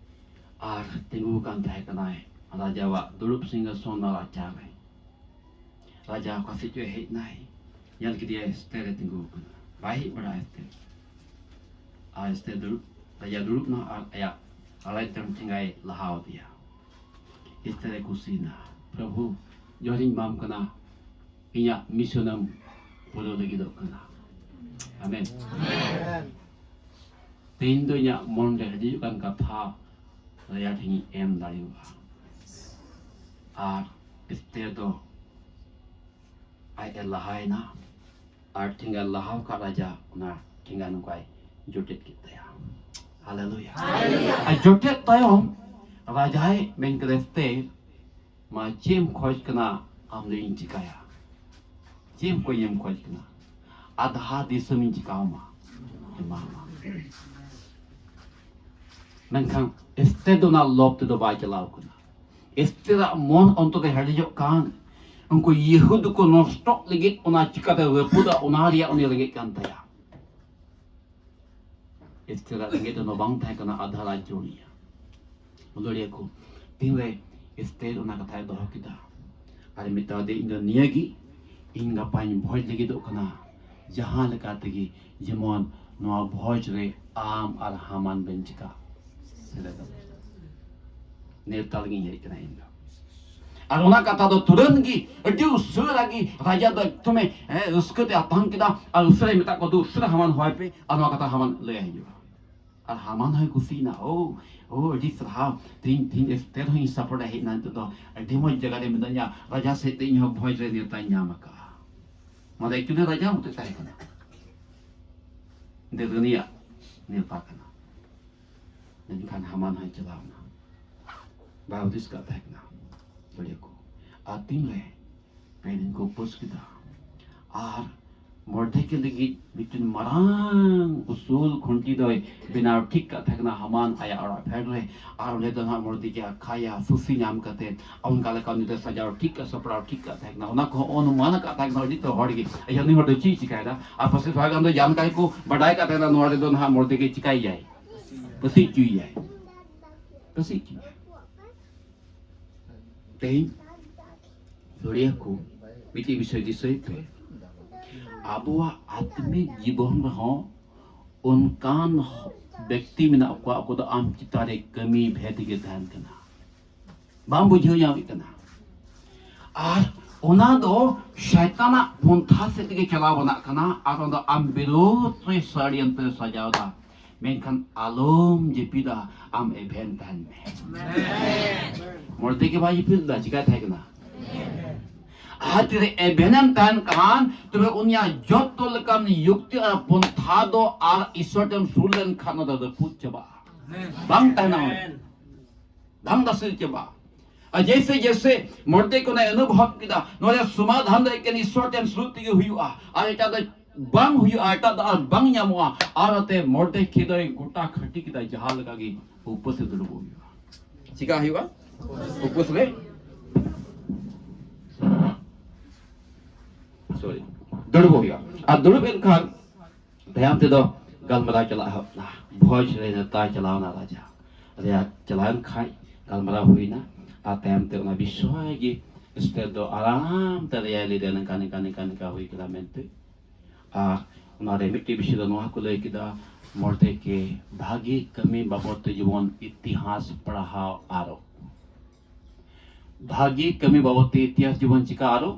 ᱟᱨ ᱛᱤᱸᱜᱩ ᱟᱠᱟᱱ ᱛᱟᱦᱮᱸ ᱠᱟᱱᱟᱭ ᱨᱟᱡᱟᱣᱟᱜ ᱫᱩᱲᱩᱵ ᱥᱤᱝᱦᱟᱥᱚᱱ ᱨᱟᱪᱟ ᱨᱮ᱾ ᱨᱟᱡᱟ ᱚᱠᱟ ᱥᱮᱫ ᱪᱚᱭ ᱦᱮᱡ ᱮᱱᱟᱭ, ᱧᱮᱞ ᱠᱮᱫᱮᱭᱟᱭ ᱮᱥᱛᱮᱨ ᱮ ᱛᱤᱸᱜᱩ ᱟᱠᱟᱱᱟ᱾ ᱵᱟᱭ ᱦᱮᱡ ᱵᱟᱲᱟᱜᱼᱟ ᱮᱥᱛᱮᱨ᱾ ᱟᱨ ᱮᱥᱛᱮᱨ ᱫᱩᱲᱩᱵ, ᱨᱟᱡᱟ ᱫᱩᱲᱩᱵ ᱮᱱᱟ ᱟᱨ ᱟᱭᱟᱜ ᱟᱲᱟᱭ ᱴᱟᱝ ᱴᱷᱮᱸᱜᱟᱭ ᱞᱟᱦᱟ ᱟᱫᱮᱭᱟ᱾ ᱮᱥᱛᱮᱨ ᱮ ᱠᱩᱥᱤᱭᱮᱱᱟ, ᱯᱨᱚᱵᱷᱩ, ᱡᱚᱦᱚᱨᱤᱧ ᱮᱢᱟᱢ ᱠᱟᱱᱟ, ᱤᱧᱟᱹᱜ ᱢᱤᱥᱚᱱᱮᱢ ᱯᱩᱨᱟᱹᱣ ᱞᱟᱹᱜᱤᱫᱚᱜ ᱠᱟᱱᱟ᱾ ᱟᱢᱮᱱ᱾ ᱛᱮᱦᱮᱧ ᱫᱚ ᱤᱧᱟᱹᱜ ᱢᱚᱱ ᱨᱮ ᱦᱤᱡᱩᱜ ᱠᱟᱱ ᱠᱟᱛᱷᱟ ᱨᱟᱡᱟ ᱴᱷᱮᱱ ᱤᱧ ᱮᱢ ᱫᱟᱲᱮᱭᱟᱜᱼᱟ᱾ ᱟᱨ ᱮᱥᱛᱮᱨ ᱫᱚ ᱟᱡ ᱮ ᱞᱟᱦᱟᱭᱮᱱᱟ ᱟᱨ ᱴᱷᱮᱸᱜᱟ ᱞᱟᱦᱟ ᱟᱠᱟᱫ ᱨᱟᱡᱟ ᱚᱱᱟ ᱴᱷᱮᱸᱜᱟ ᱱᱚᱝᱠᱟᱭ ᱡᱚᱴᱮᱫ ᱠᱮᱫ ᱛᱟᱭᱟ᱾ ᱦᱟᱞᱮᱞᱩᱭᱟ᱾ ᱟᱨ ᱡᱚᱴᱮᱫ ᱛᱟᱭᱚᱢ ᱨᱟᱡᱟᱭ ᱢᱮᱱ ᱠᱮᱫᱟ, ᱮᱥᱛᱮᱨ, ᱢᱟ ᱪᱮᱫ ᱮᱢ ᱠᱷᱚᱡᱽ ᱠᱟᱱᱟ? ᱟᱢ ᱫᱚ ᱤᱧ ᱪᱤᱠᱟᱭᱟ? ᱪᱮᱫ ᱮᱢ ᱠᱷᱚᱡᱽ, ᱮᱢ ᱠᱷᱚᱡᱽ ᱠᱟᱱᱟ? ᱟᱫᱷᱟ ᱫᱤᱥᱚᱢ ᱤᱧ ᱪᱤᱠᱟᱣᱟᱢᱟ, ᱮᱢᱟᱢᱟ᱾ ᱢᱮᱱᱠᱷᱟᱱ ᱮᱥᱛᱮᱨ ᱫᱚ ᱚᱱᱟ ᱞᱚᱵᱽ ᱛᱮᱫᱚ ᱵᱟᱭ ᱪᱟᱞᱟᱣ ᱠᱟᱱᱟ᱾ ᱮᱥᱛᱮᱨᱟᱜ ᱢᱚᱱ ᱚᱱᱛᱚᱨ ᱨᱮ ᱦᱮᱰᱮᱡᱚᱜ ᱠᱟᱱ, ᱩᱱᱠᱩ ᱭᱤᱦᱩᱫ ᱠᱚ ᱱᱚᱥᱴᱚᱜ ᱞᱟᱹᱜᱤᱫ ᱚᱱᱟ ᱪᱤᱠᱟᱹᱛᱮ ᱨᱟᱹᱯᱩᱫᱟ, ᱚᱱᱟ ᱨᱮᱭᱟᱜ ᱩᱱᱤ ᱨᱮᱸᱜᱮᱡ ᱠᱟᱱ ᱛᱟᱭᱟ᱾ ᱮᱥᱛᱮᱨᱟᱜ ᱨᱮᱸᱜᱮᱡ ᱫᱚ ᱵᱟᱝ ᱛᱟᱦᱮᱸ ᱠᱟᱱᱟ ᱟᱫᱷᱟ ᱨᱟᱡᱽᱡᱚ ᱨᱮᱭᱟᱜ᱾ ᱞᱟᱹᱲᱤᱭᱟᱹ ᱠᱚ ᱛᱤᱱᱨᱮ ᱮᱥᱛᱮᱨ ᱚᱱᱟ ᱠᱟᱛᱷᱟᱭ ᱫᱚᱦᱚ ᱠᱮᱫᱟ, ᱟᱨ ᱢᱮᱛᱟ ᱫᱮ, ᱤᱧ ᱫᱚ ᱱᱤᱭᱟᱹᱜᱮ, ᱤᱧ ᱜᱟᱯᱟᱧ ᱵᱷᱚᱡᱽ ᱞᱟᱹᱜᱤᱫᱚᱜ ᱠᱟᱱᱟ, ᱡᱟᱦᱟᱸ ᱞᱮᱠᱟ ᱛᱮᱜᱮ ᱡᱮᱢᱚᱱ ᱱᱚᱣᱟ ᱵᱷᱚᱡᱽ ᱨᱮ ᱟᱢ ᱟᱨ ᱦᱟᱢᱟᱱ ᱵᱮᱱ ᱪᱤᱠᱟ ᱥᱮᱞᱮᱫᱚᱜ᱾ ᱱᱮᱣᱛᱟ ᱞᱟᱹᱜᱤᱫ ᱤᱧ ᱦᱮᱡ ᱠᱟᱱᱟ ᱤᱧ ᱫᱚ᱾ ᱟᱨ ᱚᱱᱟ ᱠᱟᱛᱷᱟ ᱫᱚ ᱛᱩᱨᱟᱹᱱ ᱜᱮ, ᱟᱹᱰᱤ ᱩᱥᱟᱹᱨᱟ ᱜᱮ ᱨᱟᱡᱟ ᱫᱚ ᱮᱠᱫᱚᱢᱮ, ᱮ, ᱨᱟᱹᱥᱠᱟᱹ ᱛᱮ ᱟᱛᱟᱝ ᱠᱮᱫᱟ᱾ ᱟᱨ ᱩᱥᱟᱹᱨᱟᱭ ᱢᱮᱛᱟᱜ ᱠᱚᱣᱟ, "ᱫᱩ ᱩᱥᱟᱹᱨᱟ ᱦᱟᱢᱟᱱ ᱦᱚᱦᱚᱭ ᱯᱮ ᱟᱨ ᱱᱚᱣᱟ ᱠᱟᱛᱷᱟ ᱦᱟᱢᱟᱱ ᱞᱟᱹᱭ ᱦᱤᱡᱩᱜᱼᱟ᱾" ᱟᱨ ᱦᱟᱢᱟᱱ ᱦᱚᱸᱭ ᱠᱩᱥᱤᱭᱮᱱᱟ, "ᱳ, ᱳ, ᱟᱹᱰᱤ ᱥᱟᱨᱦᱟᱣ, ᱛᱮᱦᱮᱧ, ᱛᱮᱦᱮᱧ ᱮᱥᱛᱮᱨ ᱦᱚᱸᱧ ᱥᱟᱯᱚᱨᱴ ᱦᱮᱡ ᱮᱱᱟ, ᱱᱤᱛᱚᱜ ᱫᱚ ᱟᱹᱰᱤ ᱢᱚᱡᱽ ᱡᱟᱭᱜᱟ ᱨᱮ ᱢᱤᱱᱟᱹᱧᱟ, ᱨᱟᱡᱟ ᱥᱮᱫ ᱛᱮ ᱤᱧ ᱦᱚᱸ ᱵᱷᱚᱡᱽ ᱨᱮ ᱱᱮᱣᱛᱟᱧ ᱧᱟᱢ ᱟᱠᱟᱫᱼᱟ᱾" ᱱᱚᱣᱟ ᱫᱚ ᱮᱠᱪᱩᱭᱮᱞᱤ ᱨᱟᱡᱟ ᱢᱚᱛᱚ ᱛᱟᱦᱮᱸ ᱠᱟᱱᱟ, ᱫᱮᱣᱨᱟᱹᱱᱤᱭᱟᱜ ᱱᱮᱣᱛᱟ ᱠᱟᱱᱟ᱾ ᱢᱮᱱᱠᱷᱟᱱ ᱦᱟᱢᱟᱱ ᱦᱚᱸᱭ ᱪᱟᱞᱟᱣ ᱮᱱᱟ, ᱵᱟᱭ ᱦᱩᱫᱤᱥ ᱠᱟᱜ ᱛᱟᱦᱮᱸ ᱠᱟᱱᱟ ᱞᱟᱹᱲᱤᱭᱟᱹ ᱠᱚ᱾ ᱟᱨ ᱛᱤᱱᱨᱮ ᱯᱮ ᱫᱤᱱ ᱠᱚ ᱩᱯᱟᱹᱥ ᱠᱮᱫᱟ, ᱟᱨ ᱢᱚᱨᱫᱮᱠᱮ ᱞᱟᱹᱜᱤᱫ ᱢᱤᱫᱴᱮᱱ ᱢᱟᱨᱟᱝ ᱩᱥᱩᱞ ᱠᱷᱩᱱᱴᱤ ᱫᱚᱭ ᱵᱮᱱᱟᱣ ᱴᱷᱤᱠ ᱠᱟᱜ ᱛᱟᱦᱮᱸ ᱠᱟᱱᱟ ᱦᱟᱢᱟᱱ ᱟᱭᱟᱜ ᱚᱲᱟᱜ ᱯᱷᱮᱰ ᱨᱮ᱾ ᱟᱨ ᱚᱸᱰᱮ ᱫᱚ ᱱᱟᱦᱟᱜ ᱢᱚᱨᱫᱮᱠᱮ ᱠᱷᱟᱭᱟ ᱥᱩᱥᱤ ᱧᱟᱢ ᱠᱟᱛᱮ ᱚᱱᱠᱟ ᱞᱮᱠᱟ ᱩᱱᱤ ᱫᱚᱭ ᱥᱟᱡᱟᱣ ᱴᱷᱤᱠ ᱠᱟᱜ, ᱥᱟᱯᱲᱟᱣ ᱴᱷᱤᱠ ᱠᱟᱜ ᱛᱟᱦᱮᱸ ᱠᱟᱱᱟ᱾ ᱚᱱᱟ ᱠᱚᱦᱚᱸ ᱚᱱᱩᱢᱟᱱ ᱟᱠᱟᱫ ᱛᱟᱦᱮᱸ ᱠᱟᱱᱟ ᱡᱚᱛᱚ ᱦᱚᱲ ᱜᱮ, ᱟᱪᱪᱷᱟ, ᱱᱩᱭ ᱦᱚᱲ ᱫᱚ ᱪᱮᱫ ᱮ ᱪᱤᱠᱟᱭᱮᱫᱟ? ᱟᱨ ᱯᱟᱥᱮ ᱛᱷᱚᱲᱟ ᱜᱟᱱ ᱫᱚ ᱡᱟᱱᱠᱟᱨᱤ ᱠᱚ ᱵᱟᱰᱟᱭ ᱠᱟᱜ ᱛᱟᱦᱮᱸ ᱠᱟᱱᱟ, ᱱᱚᱣᱟ ᱨᱮᱫᱚ ᱱᱟᱦᱟᱜ ᱢᱚᱨᱫᱮᱠᱮ ᱪᱤᱠᱟᱭ ᱭᱟᱭ, ᱯᱟᱹᱥᱤ ᱦᱚᱪᱚᱭ ᱭᱟᱭ, ᱯᱟᱹᱥᱤ ᱦᱚᱪᱚᱭ ᱭᱟᱭ᱾ ᱛᱮᱦᱮᱧ ᱞᱟᱹᱲᱤᱭᱟᱹ ᱠᱚ ᱢᱤᱫᱴᱤᱡ ᱵᱤᱥᱚᱭ ᱫᱤᱥᱟᱹᱭ ᱯᱮ, ᱟᱵᱚᱣᱟᱜ ᱟᱛᱢᱤᱠ ᱡᱤᱵᱚᱱ ᱨᱮᱦᱚᱸ ᱚᱱᱠᱟᱱ ᱵᱮᱠᱛᱤ ᱢᱮᱱᱟᱜ ᱠᱚᱣᱟ, ᱚᱠᱚᱭ ᱫᱚ ᱟᱢ ᱪᱮᱛᱟᱱ ᱨᱮ ᱠᱟᱹᱢᱤ ᱵᱷᱮᱫ ᱜᱮ ᱛᱟᱦᱮᱱ ᱠᱟᱱᱟ, ᱵᱟᱢ ᱵᱩᱡᱷᱟᱹᱣ ᱧᱟᱢᱮᱫ ᱠᱟᱱᱟ᱾ ᱟᱨ ᱚᱱᱟ ᱫᱚ ᱥᱚᱭᱛᱟᱱᱟᱜ ᱯᱚᱱᱛᱷᱟ ᱥᱮᱫ ᱛᱮᱜᱮ ᱪᱟᱞᱟᱣ ᱵᱟᱱᱟᱜ ᱠᱟᱱᱟ, ᱟᱨ ᱚᱱᱟ ᱫᱚ ᱟᱢ ᱵᱤᱨᱳᱫᱷ ᱨᱮ ᱥᱟᱹᱲᱤᱭᱟᱹᱱᱛᱨᱚ ᱥᱟᱡᱟᱣ ᱫᱟ᱾ ᱢᱮᱱᱠᱷᱟᱱ ᱟᱞᱚᱢ ᱡᱟᱹᱯᱤᱫᱟ, ᱟᱢ ᱮᱵᱷᱮᱱ ᱛᱟᱦᱮᱱ ᱢᱮ᱾ ᱢᱚᱨᱫᱮᱠᱮ ᱵᱟᱭ ᱡᱟᱹᱯᱤᱫ ᱞᱮᱫᱟ, ᱪᱤᱠᱟᱭ ᱛᱟᱦᱮᱸ ᱠᱟᱱᱟ? ᱟᱨ ᱛᱤᱨᱮ ᱮᱵᱷᱮᱱᱮᱢ ᱛᱟᱦᱮᱱ ᱠᱷᱟᱱ, ᱛᱚᱵᱮ ᱩᱱᱤᱭᱟᱜ ᱡᱚᱛᱚ ᱞᱮᱠᱟᱱ ᱭᱩᱠᱛᱤ ᱟᱨ ᱯᱚᱱᱛᱷᱟ ᱫᱚ ᱟᱨ ᱤᱥᱚᱨ ᱴᱷᱮᱱ ᱥᱩᱨ ᱞᱮᱱᱠᱷᱟᱱ ᱚᱱᱟ ᱫᱚ ᱨᱟᱹᱯᱩᱫ ᱪᱟᱵᱟᱜᱼᱟ, ᱵᱟᱝ ᱛᱟᱦᱮᱱᱟ ᱚᱸᱰᱮ᱾ ᱫᱷᱟᱱᱫᱟ ᱥᱤᱨᱡᱟᱹᱣᱟ᱾ ᱟᱨ ᱡᱮᱭᱥᱮ ᱡᱮᱭᱥᱮ ᱢᱚᱨᱫᱮᱠᱟᱭ ᱚᱱᱟᱭ ᱚᱱᱩᱵᱷᱚᱵ ᱠᱮᱫᱟ, ᱱᱚᱣᱟ ᱨᱮᱭᱟᱜ ᱥᱚᱢᱟᱫᱷᱟᱱ ᱫᱚ ᱮᱠᱮᱱ ᱤᱥᱚᱨ ᱴᱷᱮᱱ ᱥᱩᱨᱩᱜ ᱛᱮᱜᱮ ᱦᱩᱭᱩᱜᱼᱟ, ᱟᱨ ᱮᱴᱟᱜ ᱫᱚ ᱵᱟᱝ ᱦᱩᱭᱩᱜᱼᱟ, ᱮᱴᱟᱜ ᱫᱚ ᱟᱨ ᱵᱟᱝ ᱧᱟᱢᱚᱜᱼᱟ᱾ ᱟᱨ ᱚᱱᱟᱛᱮ ᱢᱚᱨᱫᱮᱠᱟᱭ ᱫᱚᱭ ᱜᱚᱴᱟ ᱠᱷᱟᱹᱴᱤ ᱠᱮᱫᱟ, ᱡᱟᱦᱟᱸ ᱞᱮᱠᱟ ᱜᱮ ᱩᱯᱟᱹᱥ ᱨᱮ ᱫᱩᱲᱩᱵᱚᱜ ᱦᱩᱭᱩᱜᱼᱟ᱾ ᱪᱤᱠᱟ ᱦᱩᱭᱩᱜᱼᱟ? ᱩᱯᱟᱹᱥ ᱨᱮ, ᱥᱚᱨᱤ, ᱫᱩᱲᱩᱵᱚᱜ ᱦᱩᱭᱩᱜᱼᱟ᱾ ᱟᱨ ᱫᱩᱲᱩᱵ ᱮᱱ ᱠᱷᱟᱱ ᱛᱟᱭᱚᱢ ᱛᱮᱫᱚ ᱜᱟᱞᱢᱟᱨᱟᱣ ᱪᱟᱞᱟᱜ ᱮᱦᱚᱵ ᱮᱱᱟ᱾ ᱵᱷᱚᱡᱽ ᱨᱮ ᱱᱮᱣᱛᱟ ᱪᱟᱞᱟᱣ ᱮᱱᱟ ᱨᱟᱡᱟ᱾ ᱨᱮᱭᱟᱜ ᱪᱟᱞᱟᱣᱮᱱ ᱠᱷᱟᱡ ᱜᱟᱞᱢᱟᱨᱟᱣ ᱦᱩᱭᱱᱟ᱾ ᱟᱨ ᱛᱟᱭᱚᱢ ᱛᱮ ᱚᱱᱟ ᱵᱤᱥᱚᱭ ᱜᱮ ᱮᱥᱛᱮᱨ ᱫᱚ ᱟᱨᱟᱢ ᱛᱮ ᱨᱮᱭᱟᱭ ᱞᱟᱹᱭ ᱫᱟ, ᱱᱚᱝᱠᱟ, ᱱᱚᱝᱠᱟ, ᱱᱚᱝᱠᱟ, ᱱᱚᱝᱠᱟ ᱦᱩᱭ ᱠᱟᱱᱟ ᱢᱮᱱᱛᱮ᱾ ᱟᱨ ᱚᱱᱟᱨᱮ ᱢᱤᱫᱴᱮᱡ ᱵᱤᱥᱚᱭ ᱫᱚ ᱱᱚᱣᱟ ᱠᱚ ᱞᱟᱹᱭ ᱠᱮᱫᱟ, ᱢᱚᱨᱫᱮᱠᱟᱭ ᱵᱷᱟᱜᱤ ᱠᱟᱹᱢᱤ ᱵᱟᱵᱚᱫ ᱛᱮ ᱡᱮᱢᱚᱱ ᱤᱛᱤᱦᱟᱥ ᱯᱟᱲᱦᱟᱣ ᱟᱨᱚ ᱵᱷᱟᱜᱤ ᱠᱟᱹᱢᱤ ᱵᱟᱵᱚᱫ ᱛᱮ ᱤᱛᱤᱦᱟᱥ ᱡᱮᱢᱚᱱ ᱪᱤᱠᱟ ᱟᱨᱚ?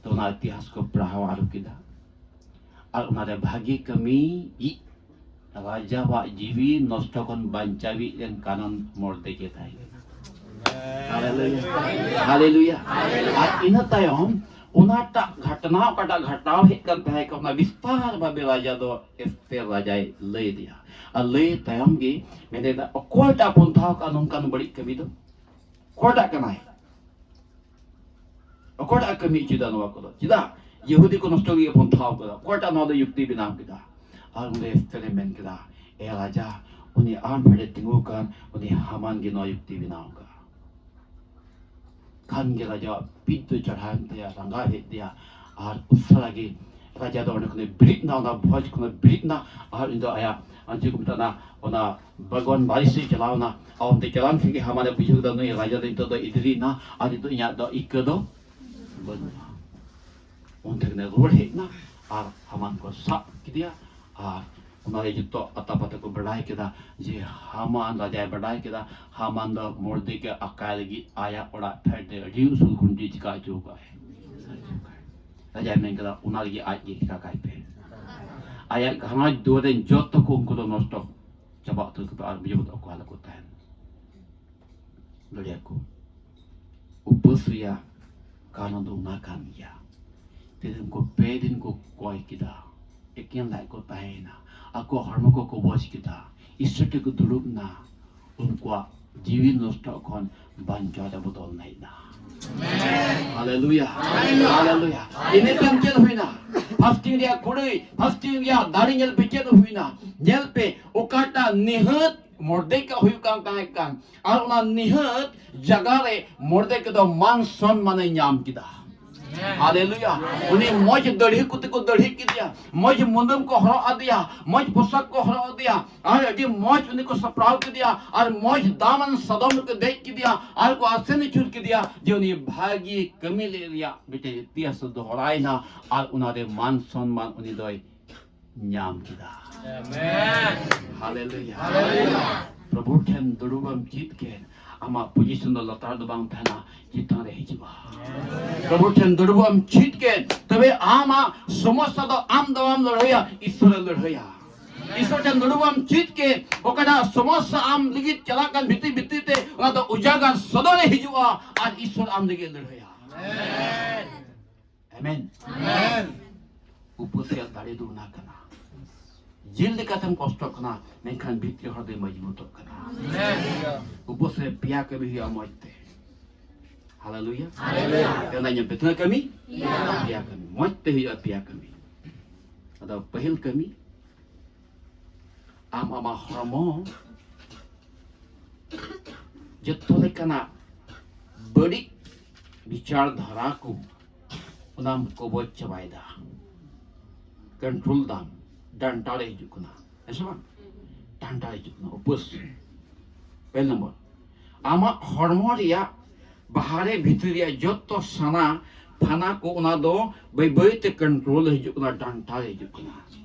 ᱛᱚ ᱚᱱᱟ ᱤᱛᱤᱦᱟᱥ ᱠᱚ ᱯᱟᱲᱦᱟᱣ ᱟᱨᱚ ᱠᱮᱫᱟ᱾ ᱟᱨ ᱚᱱᱟᱨᱮ ᱵᱷᱟᱜᱤ ᱠᱟᱹᱢᱤ ᱤᱡ ᱨᱟᱡᱟᱣᱟᱜ ᱡᱤᱣᱤ ᱱᱚᱥᱴᱚ ᱠᱷᱚᱱ ᱵᱟᱧᱪᱟᱣᱤᱡ ᱨᱮᱱ ᱠᱟᱨᱚᱱ ᱢᱚᱨᱫᱮᱠᱟᱭ ᱛᱟᱦᱮᱸ ᱠᱟᱱᱟ᱾ ᱦᱟᱞᱮᱞᱩᱭᱟ᱾ ᱦᱟᱞᱮᱞᱩᱭᱟ᱾ ᱟᱨ ᱤᱱᱟᱹ ᱛᱟᱭᱚᱢ ᱚᱱᱟᱴᱟᱜ ᱜᱷᱚᱴᱱᱟ, ᱚᱠᱟᱴᱟᱜ ᱜᱷᱚᱴᱟᱣ ᱦᱮᱡ ᱠᱟᱱ ᱛᱟᱦᱮᱸ ᱠᱟᱱᱟ, ᱚᱱᱟ ᱵᱤᱥᱛᱟᱨ ᱵᱷᱟᱵᱮ ᱨᱟᱡᱟ ᱫᱚ ᱮᱥᱛᱮᱨ ᱨᱟᱡᱟᱭ ᱞᱟᱹᱭ ᱟᱫᱮᱭᱟ᱾ ᱟᱨ ᱞᱟᱹᱭ ᱛᱟᱭᱚᱢ ᱜᱮ ᱢᱮᱱᱮᱫᱟ, ᱚᱠᱚᱭᱴᱟᱜ ᱯᱚᱱᱛᱷᱟ ᱠᱟᱱᱟ ᱱᱚᱝᱠᱟᱱ ᱵᱟᱹᱲᱤᱡ ᱠᱟᱹᱢᱤ ᱫᱚ? ᱚᱠᱚᱭᱴᱟᱜ ᱠᱟᱱᱟᱭ? ᱚᱠᱚᱭᱴᱟᱜ ᱠᱟᱹᱢᱤ ᱦᱚᱪᱚᱭᱮᱫᱟ ᱱᱚᱣᱟ ᱠᱚᱫᱚ? ᱪᱮᱫᱟᱜ ᱭᱟᱹᱦᱩᱫᱤ ᱠᱚ ᱱᱚᱥᱴᱚ ᱞᱟᱹᱜᱤᱫ ᱯᱚᱱᱛᱷᱟ ᱠᱟᱫᱟ? ᱚᱠᱚᱭᱴᱟᱜ ᱱᱚᱣᱟ ᱫᱚ ᱭᱩᱠᱛᱤ ᱵᱮᱱᱟᱣ ᱠᱮᱫᱟ? ᱟᱨ ᱚᱸᱰᱮ ᱮᱥᱛᱮᱨᱮ ᱢᱮᱱ ᱠᱮᱫᱟ, ᱮ ᱨᱟᱡᱟ, ᱩᱱᱤ ᱟᱢ ᱯᱷᱮᱰᱮ ᱛᱤᱸᱜᱩ ᱠᱟᱱ ᱩᱱᱤ ᱦᱟᱢᱟᱱ ᱜᱮ ᱱᱚᱣᱟ ᱭᱩᱠᱛᱤ ᱵᱮᱱᱟᱣ ᱠᱟᱫᱟ᱾ ᱠᱷᱟᱱ ᱜᱮ ᱨᱟᱡᱟᱣᱟᱜ ᱯᱤᱛ ᱫᱚ ᱪᱟᱲᱦᱟᱣᱮᱱ ᱛᱟᱭᱟ, ᱨᱟᱸᱜᱟᱣ ᱦᱮᱡ ᱟᱫᱮᱭᱟ᱾ ᱟᱨ ᱩᱥᱟᱹᱨᱟ ᱜᱮ ᱨᱟᱡᱟ ᱫᱚ ᱚᱸᱰᱮ ᱠᱷᱚᱱᱮ ᱵᱮᱨᱮᱫ ᱮᱱᱟ, ᱚᱱᱟ ᱵᱷᱚᱡᱽ ᱠᱷᱚᱱᱮ ᱵᱮᱨᱮᱫ ᱮᱱᱟ᱾ ᱟᱨ ᱩᱱᱤ ᱫᱚ ᱟᱭᱟᱜ, ᱟᱨ ᱪᱮᱫ ᱠᱚ ᱢᱮᱛᱟᱜᱼᱟ, ᱚᱱᱟ ᱵᱟᱜᱽᱣᱟᱱ ᱵᱟᱨᱤ ᱥᱮᱫ ᱪᱟᱞᱟᱣ ᱮᱱᱟ᱾ ᱟᱨ ᱚᱱᱛᱮ ᱪᱟᱞᱟᱣ ᱞᱮᱱ ᱠᱷᱟᱱ ᱜᱮ ᱦᱟᱢᱟᱱᱮ ᱵᱩᱡᱷᱟᱹᱣ ᱠᱮᱫᱟ, ᱱᱩᱭ ᱨᱟᱡᱟ ᱫᱚ ᱱᱤᱛᱚᱜ ᱫᱚ ᱮᱫᱽᱨᱤ ᱮᱱᱟ, ᱟᱨ ᱱᱤᱛᱚᱜ ᱤᱧᱟᱹᱜ ᱫᱚ ᱤᱠᱟᱹ ᱫᱚ ᱵᱟᱹᱱᱩᱜᱼᱟ᱾ ᱚᱱᱛᱮ ᱠᱷᱚᱱᱮ ᱨᱩᱣᱟᱹᱲ ᱦᱮᱡ ᱮᱱᱟ ᱟᱨ ᱦᱟᱢᱟᱱ ᱠᱚ ᱥᱟᱵ ᱠᱮᱫᱮᱭᱟ᱾ ᱟᱨ ᱚᱱᱟ ᱨᱮ ᱡᱚᱛᱚ ᱟᱛᱟ ᱯᱟᱛᱟ ᱠᱚ ᱵᱟᱰᱟᱭ ᱠᱮᱫᱟ ᱡᱮ ᱦᱟᱢᱟᱱ ᱨᱟᱡᱟᱭ ᱵᱟᱰᱟᱭ ᱠᱮᱫᱟ ᱦᱟᱢᱟᱱ ᱫᱚ ᱢᱚᱨᱫᱮᱠᱟᱭ ᱟᱠᱟᱭ ᱞᱟᱹᱜᱤᱫ ᱟᱭᱟᱜ ᱚᱲᱟᱜ ᱯᱷᱮᱰ ᱨᱮ ᱟᱹᱰᱤ ᱩᱥᱩᱞ ᱠᱷᱩᱱᱴᱤ ᱪᱤᱠᱟ ᱦᱚᱪᱚ ᱟᱠᱟᱫ ᱟᱭ᱾ ᱨᱟᱡᱟᱭ ᱢᱮᱱ ᱠᱮᱫᱟ, ᱚᱱᱟ ᱞᱟᱹᱜᱤᱫ ᱟᱡ ᱜᱮ ᱴᱷᱤᱠᱟ ᱠᱟᱭ ᱯᱮ᱾ ᱟᱭᱟᱜ ᱜᱷᱟᱨᱚᱸᱡᱽ ᱫᱩᱣᱟᱹᱨ ᱨᱮᱱ ᱡᱚᱛᱚ ᱠᱚ ᱩᱱᱠᱩ ᱫᱚ ᱱᱚᱥᱴᱚ ᱪᱟᱵᱟ ᱩᱛᱟᱹᱨ ᱠᱚᱯᱮ ᱟᱨ ᱵᱩᱡᱷᱟᱹᱣ ᱠᱟᱛᱮ ᱚᱠᱟ ᱦᱟᱞᱚᱛ ᱠᱚ ᱛᱟᱦᱮᱱ᱾ ᱞᱟᱹᱭᱟᱠᱚ, ᱩᱯᱟᱹᱥ ᱨᱮᱭᱟᱜ ᱠᱟᱨᱚᱱ ᱫᱚ ᱚᱱᱟ ᱠᱟᱱ ᱜᱮᱭᱟ᱾ ᱛᱤᱱᱟᱹᱜ ᱠᱚ ᱯᱮ ᱫᱤᱱ ᱠᱚ ᱠᱚᱭ ᱠᱮᱫᱟ, ᱮᱠᱮᱱ ᱞᱟᱡ ᱠᱚ ᱛᱟᱦᱮᱸᱭᱮᱱᱟ, ᱟᱠᱚ ᱦᱚᱲᱢᱚ ᱠᱚ ᱠᱚᱵᱚᱡ ᱠᱮᱫᱟ, ᱤᱥᱚᱨ ᱴᱷᱮᱱ ᱠᱚ ᱫᱩᱲᱩᱵ ᱮᱱᱟ, ᱩᱱᱠᱩᱣᱟᱜ ᱡᱤᱣᱤ ᱱᱚᱥᱴᱚ ᱠᱷᱚᱱ ᱵᱟᱧᱪᱟᱣ ᱨᱮ ᱵᱚᱫᱚᱞ ᱮᱱᱟ᱾ ᱦᱟᱞᱮᱞᱩᱭᱟ, ᱦᱟᱞᱮᱞᱩᱭᱟ᱾ ᱤᱱᱟᱹ ᱛᱟᱭᱚᱢ ᱪᱮᱫ ᱦᱩᱭᱱᱟ? ᱯᱷᱟᱥᱴᱤᱝ ᱨᱮᱭᱟᱜ ᱠᱩᱲᱟᱹᱭ, ᱯᱷᱟᱥᱴᱤᱝ ᱨᱮᱭᱟᱜ ᱫᱟᱲᱮ ᱧᱮᱞ ᱯᱮ ᱪᱮᱫ ᱦᱩᱭᱱᱟ᱾ ᱧᱮᱞ ᱯᱮ, ᱚᱠᱟᱴᱟᱜ ᱱᱤᱦᱟᱹᱛ ᱢᱚᱨᱫᱮᱠᱟᱭ ᱦᱩᱭᱩᱜ ᱠᱟᱱ ᱛᱟᱦᱮᱸ ᱠᱟᱱ, ᱟᱨ ᱚᱱᱟ ᱱᱤᱦᱟᱹᱛ ᱡᱟᱭᱜᱟ ᱨᱮ ᱢᱚᱨᱫᱮᱠᱟᱭ ᱫᱚ ᱢᱟᱱ ᱥᱚᱱᱢᱟᱱᱮ ᱧᱟᱢ ᱠᱮᱫᱟ᱾ ᱦᱟᱞᱮᱞᱩᱭᱟ᱾ ᱩᱱᱤ ᱢᱚᱡᱽ ᱫᱟᱹᱲᱦᱤ ᱠᱚᱛᱮ ᱠᱚ ᱫᱟᱹᱲᱦᱤ ᱠᱮᱫᱮᱭᱟ, ᱢᱚᱡᱽ ᱢᱩᱫᱟᱹᱢ ᱠᱚ ᱦᱚᱨᱚᱜ ᱟᱫᱮᱭᱟ, ᱢᱚᱡᱽ ᱯᱳᱥᱟᱠ ᱠᱚ ᱦᱚᱨᱚᱜ ᱟᱫᱮᱭᱟ, ᱟᱨ ᱟᱹᱰᱤ ᱢᱚᱡᱽ ᱩᱱᱤ ᱠᱚ ᱥᱟᱯᱲᱟᱣ ᱠᱮᱫᱮᱭᱟ, ᱟᱨ ᱢᱚᱡᱽ ᱫᱟᱢᱟᱱ ᱥᱟᱫᱚᱢ ᱨᱮᱠᱚ ᱫᱮᱡ ᱠᱮᱫᱮᱭᱟ, ᱟᱨ ᱠᱚ ᱟᱥᱮᱱ ᱟᱹᱪᱩᱨ ᱠᱮᱫᱮᱭᱟ, ᱡᱮ ᱩᱱᱤ ᱵᱷᱟᱹᱜᱤ ᱠᱟᱹᱢᱤ ᱞᱮᱫ ᱨᱮᱭᱟᱜ ᱢᱤᱫᱴᱮᱱ ᱤᱛᱤᱦᱟᱥ ᱫᱚᱦᱲᱟᱭᱮᱱᱟ, ᱟᱨ ᱚᱱᱟᱨᱮ ᱢᱟᱱ ᱥᱚᱱᱢᱟᱱ ᱩᱱᱤ ᱫᱚᱭ ᱧᱟᱢ ᱠᱮᱫᱟ᱾ ᱦᱟᱞᱮᱞᱩᱭᱟ᱾ ᱯᱨᱚᱵᱷᱩ ᱴᱷᱮᱱ ᱫᱩᱲᱩᱵ ᱮᱢ ᱪᱮᱫ ᱠᱮᱫ, ᱟᱢᱟᱜ ᱯᱚᱡᱤᱥᱚᱱ ᱫᱚ ᱞᱟᱛᱟᱨ ᱫᱚ ᱵᱟᱝ ᱛᱟᱦᱮᱱᱟ, ᱪᱮᱛᱟᱱ ᱨᱮ ᱦᱤᱡᱩᱜᱼᱟ᱾ ᱯᱨᱚᱵᱷᱩ ᱴᱷᱮᱱ ᱫᱩᱲᱩᱵ ᱮᱢ ᱪᱮᱫ ᱠᱮᱫ, ᱛᱚᱵᱮ ᱟᱢᱟᱜ ᱥᱚᱢᱚᱥᱥᱟ ᱫᱚ ᱟᱢ ᱫᱚ ᱵᱟᱢ ᱞᱟᱹᱲᱦᱟᱹᱭᱟ, ᱤᱥᱚᱨᱮ ᱞᱟᱹᱲᱦᱟᱹᱭᱟ᱾ ᱤᱥᱚᱨ ᱴᱷᱮᱱ ᱫᱩᱲᱩᱵ ᱮᱢ ᱪᱮᱫ ᱠᱮᱫ, ᱚᱠᱟᱴᱟᱜ ᱥᱚᱢᱚᱥᱥᱟ ᱟᱢ ᱞᱟᱹᱜᱤᱫ ᱪᱟᱞᱟᱜ ᱠᱟᱱ ᱵᱷᱤᱛᱤᱨ ᱵᱷᱤᱛᱤᱨ ᱛᱮ, ᱚᱱᱟ ᱫᱚ ᱩᱡᱟᱜᱟᱨ ᱥᱚᱫᱚᱨᱮ ᱦᱤᱡᱩᱜᱼᱟ ᱟᱨ ᱤᱥᱚᱨ ᱟᱢ ᱞᱟᱹᱜᱤᱫ ᱞᱟᱹᱲᱦᱟᱹᱭᱟ᱾ ᱟᱢᱮᱱ᱾ ᱟᱢᱮᱱ᱾ ᱩᱯᱟᱹᱥ ᱨᱮᱭᱟᱜ ᱫᱟᱲᱮ ᱫᱚ ᱚᱱᱟ ᱠᱟᱱᱟ᱾ ᱡᱤᱞ ᱞᱮᱠᱟᱛᱮᱢ ᱠᱚᱥᱴᱚᱜ ᱠᱟᱱᱟ, ᱢᱮᱱᱠᱷᱟᱱ ᱵᱷᱤᱛᱨᱤ ᱦᱚᱲ ᱫᱚᱭ ᱢᱚᱡᱽᱵᱩᱛᱚᱜ ᱠᱟᱱᱟ᱾ ᱩᱯᱟᱹᱥ ᱨᱮ ᱯᱮᱭᱟ ᱠᱟᱹᱢᱤ ᱦᱩᱭᱩᱜᱼᱟ ᱢᱚᱡᱽ ᱛᱮ᱾ ᱦᱟᱞᱮᱞᱩᱭᱟ᱾ ᱦᱟᱞᱮᱞᱩᱭᱟ᱾ ᱛᱮᱱᱟ ᱧᱮᱞ ᱯᱮ, ᱛᱤᱱᱟᱹᱜ ᱠᱟᱹᱢᱤ? ᱯᱮᱭᱟ᱾ ᱯᱮᱭᱟ ᱠᱟᱹᱢᱤ᱾ ᱢᱚᱡᱽ ᱛᱮ ᱦᱩᱭᱩᱜᱼᱟ ᱯᱮᱭᱟ ᱠᱟᱹᱢᱤ᱾ ᱟᱫᱚ ᱯᱟᱹᱦᱤᱞ ᱠᱟᱹᱢᱤ, ᱟᱢ ᱟᱢᱟᱜ ᱦᱚᱲᱢᱚ ᱡᱚᱛᱚ ᱞᱮᱠᱟᱱᱟᱜ ᱵᱟᱹᱲᱤᱡ ᱵᱤᱪᱟᱨ ᱫᱷᱟᱨᱟ ᱠᱚ ᱚᱱᱟᱢ ᱠᱚᱵᱚᱡ ᱪᱟᱵᱟᱭᱮᱫᱟ, ᱠᱚᱱᱴᱨᱳᱞ ᱫᱟᱢ, ᱰᱟᱱᱴᱟ ᱨᱮ ᱦᱤᱡᱩᱜ ᱠᱟᱱᱟ, ᱦᱮᱸ ᱥᱮ ᱵᱟᱝ? ᱰᱟᱱᱴᱟ ᱨᱮ ᱦᱤᱡᱩᱜ ᱠᱟᱱᱟ ᱩᱯᱟᱹᱥ᱾ ᱯᱮ ᱱᱚᱢᱵᱚᱨ, ᱟᱢᱟᱜ ᱦᱚᱲᱢᱚ ᱨᱮᱭᱟᱜ ᱵᱟᱦᱨᱮ ᱵᱷᱤᱛᱨᱤ ᱨᱮᱭᱟᱜ ᱡᱚᱛᱚ ᱥᱟᱱᱟ ᱯᱷᱟᱱᱟ ᱠᱚ, ᱚᱱᱟ ᱫᱚ ᱵᱟᱹᱭ ᱵᱟᱹᱭ ᱛᱮ ᱠᱚᱱᱴᱨᱳᱞ ᱦᱤᱡᱩᱜ ᱠᱟᱱᱟ, ᱰᱟᱱᱴᱟ ᱨᱮ ᱦᱤᱡᱩᱜ ᱠᱟᱱᱟ᱾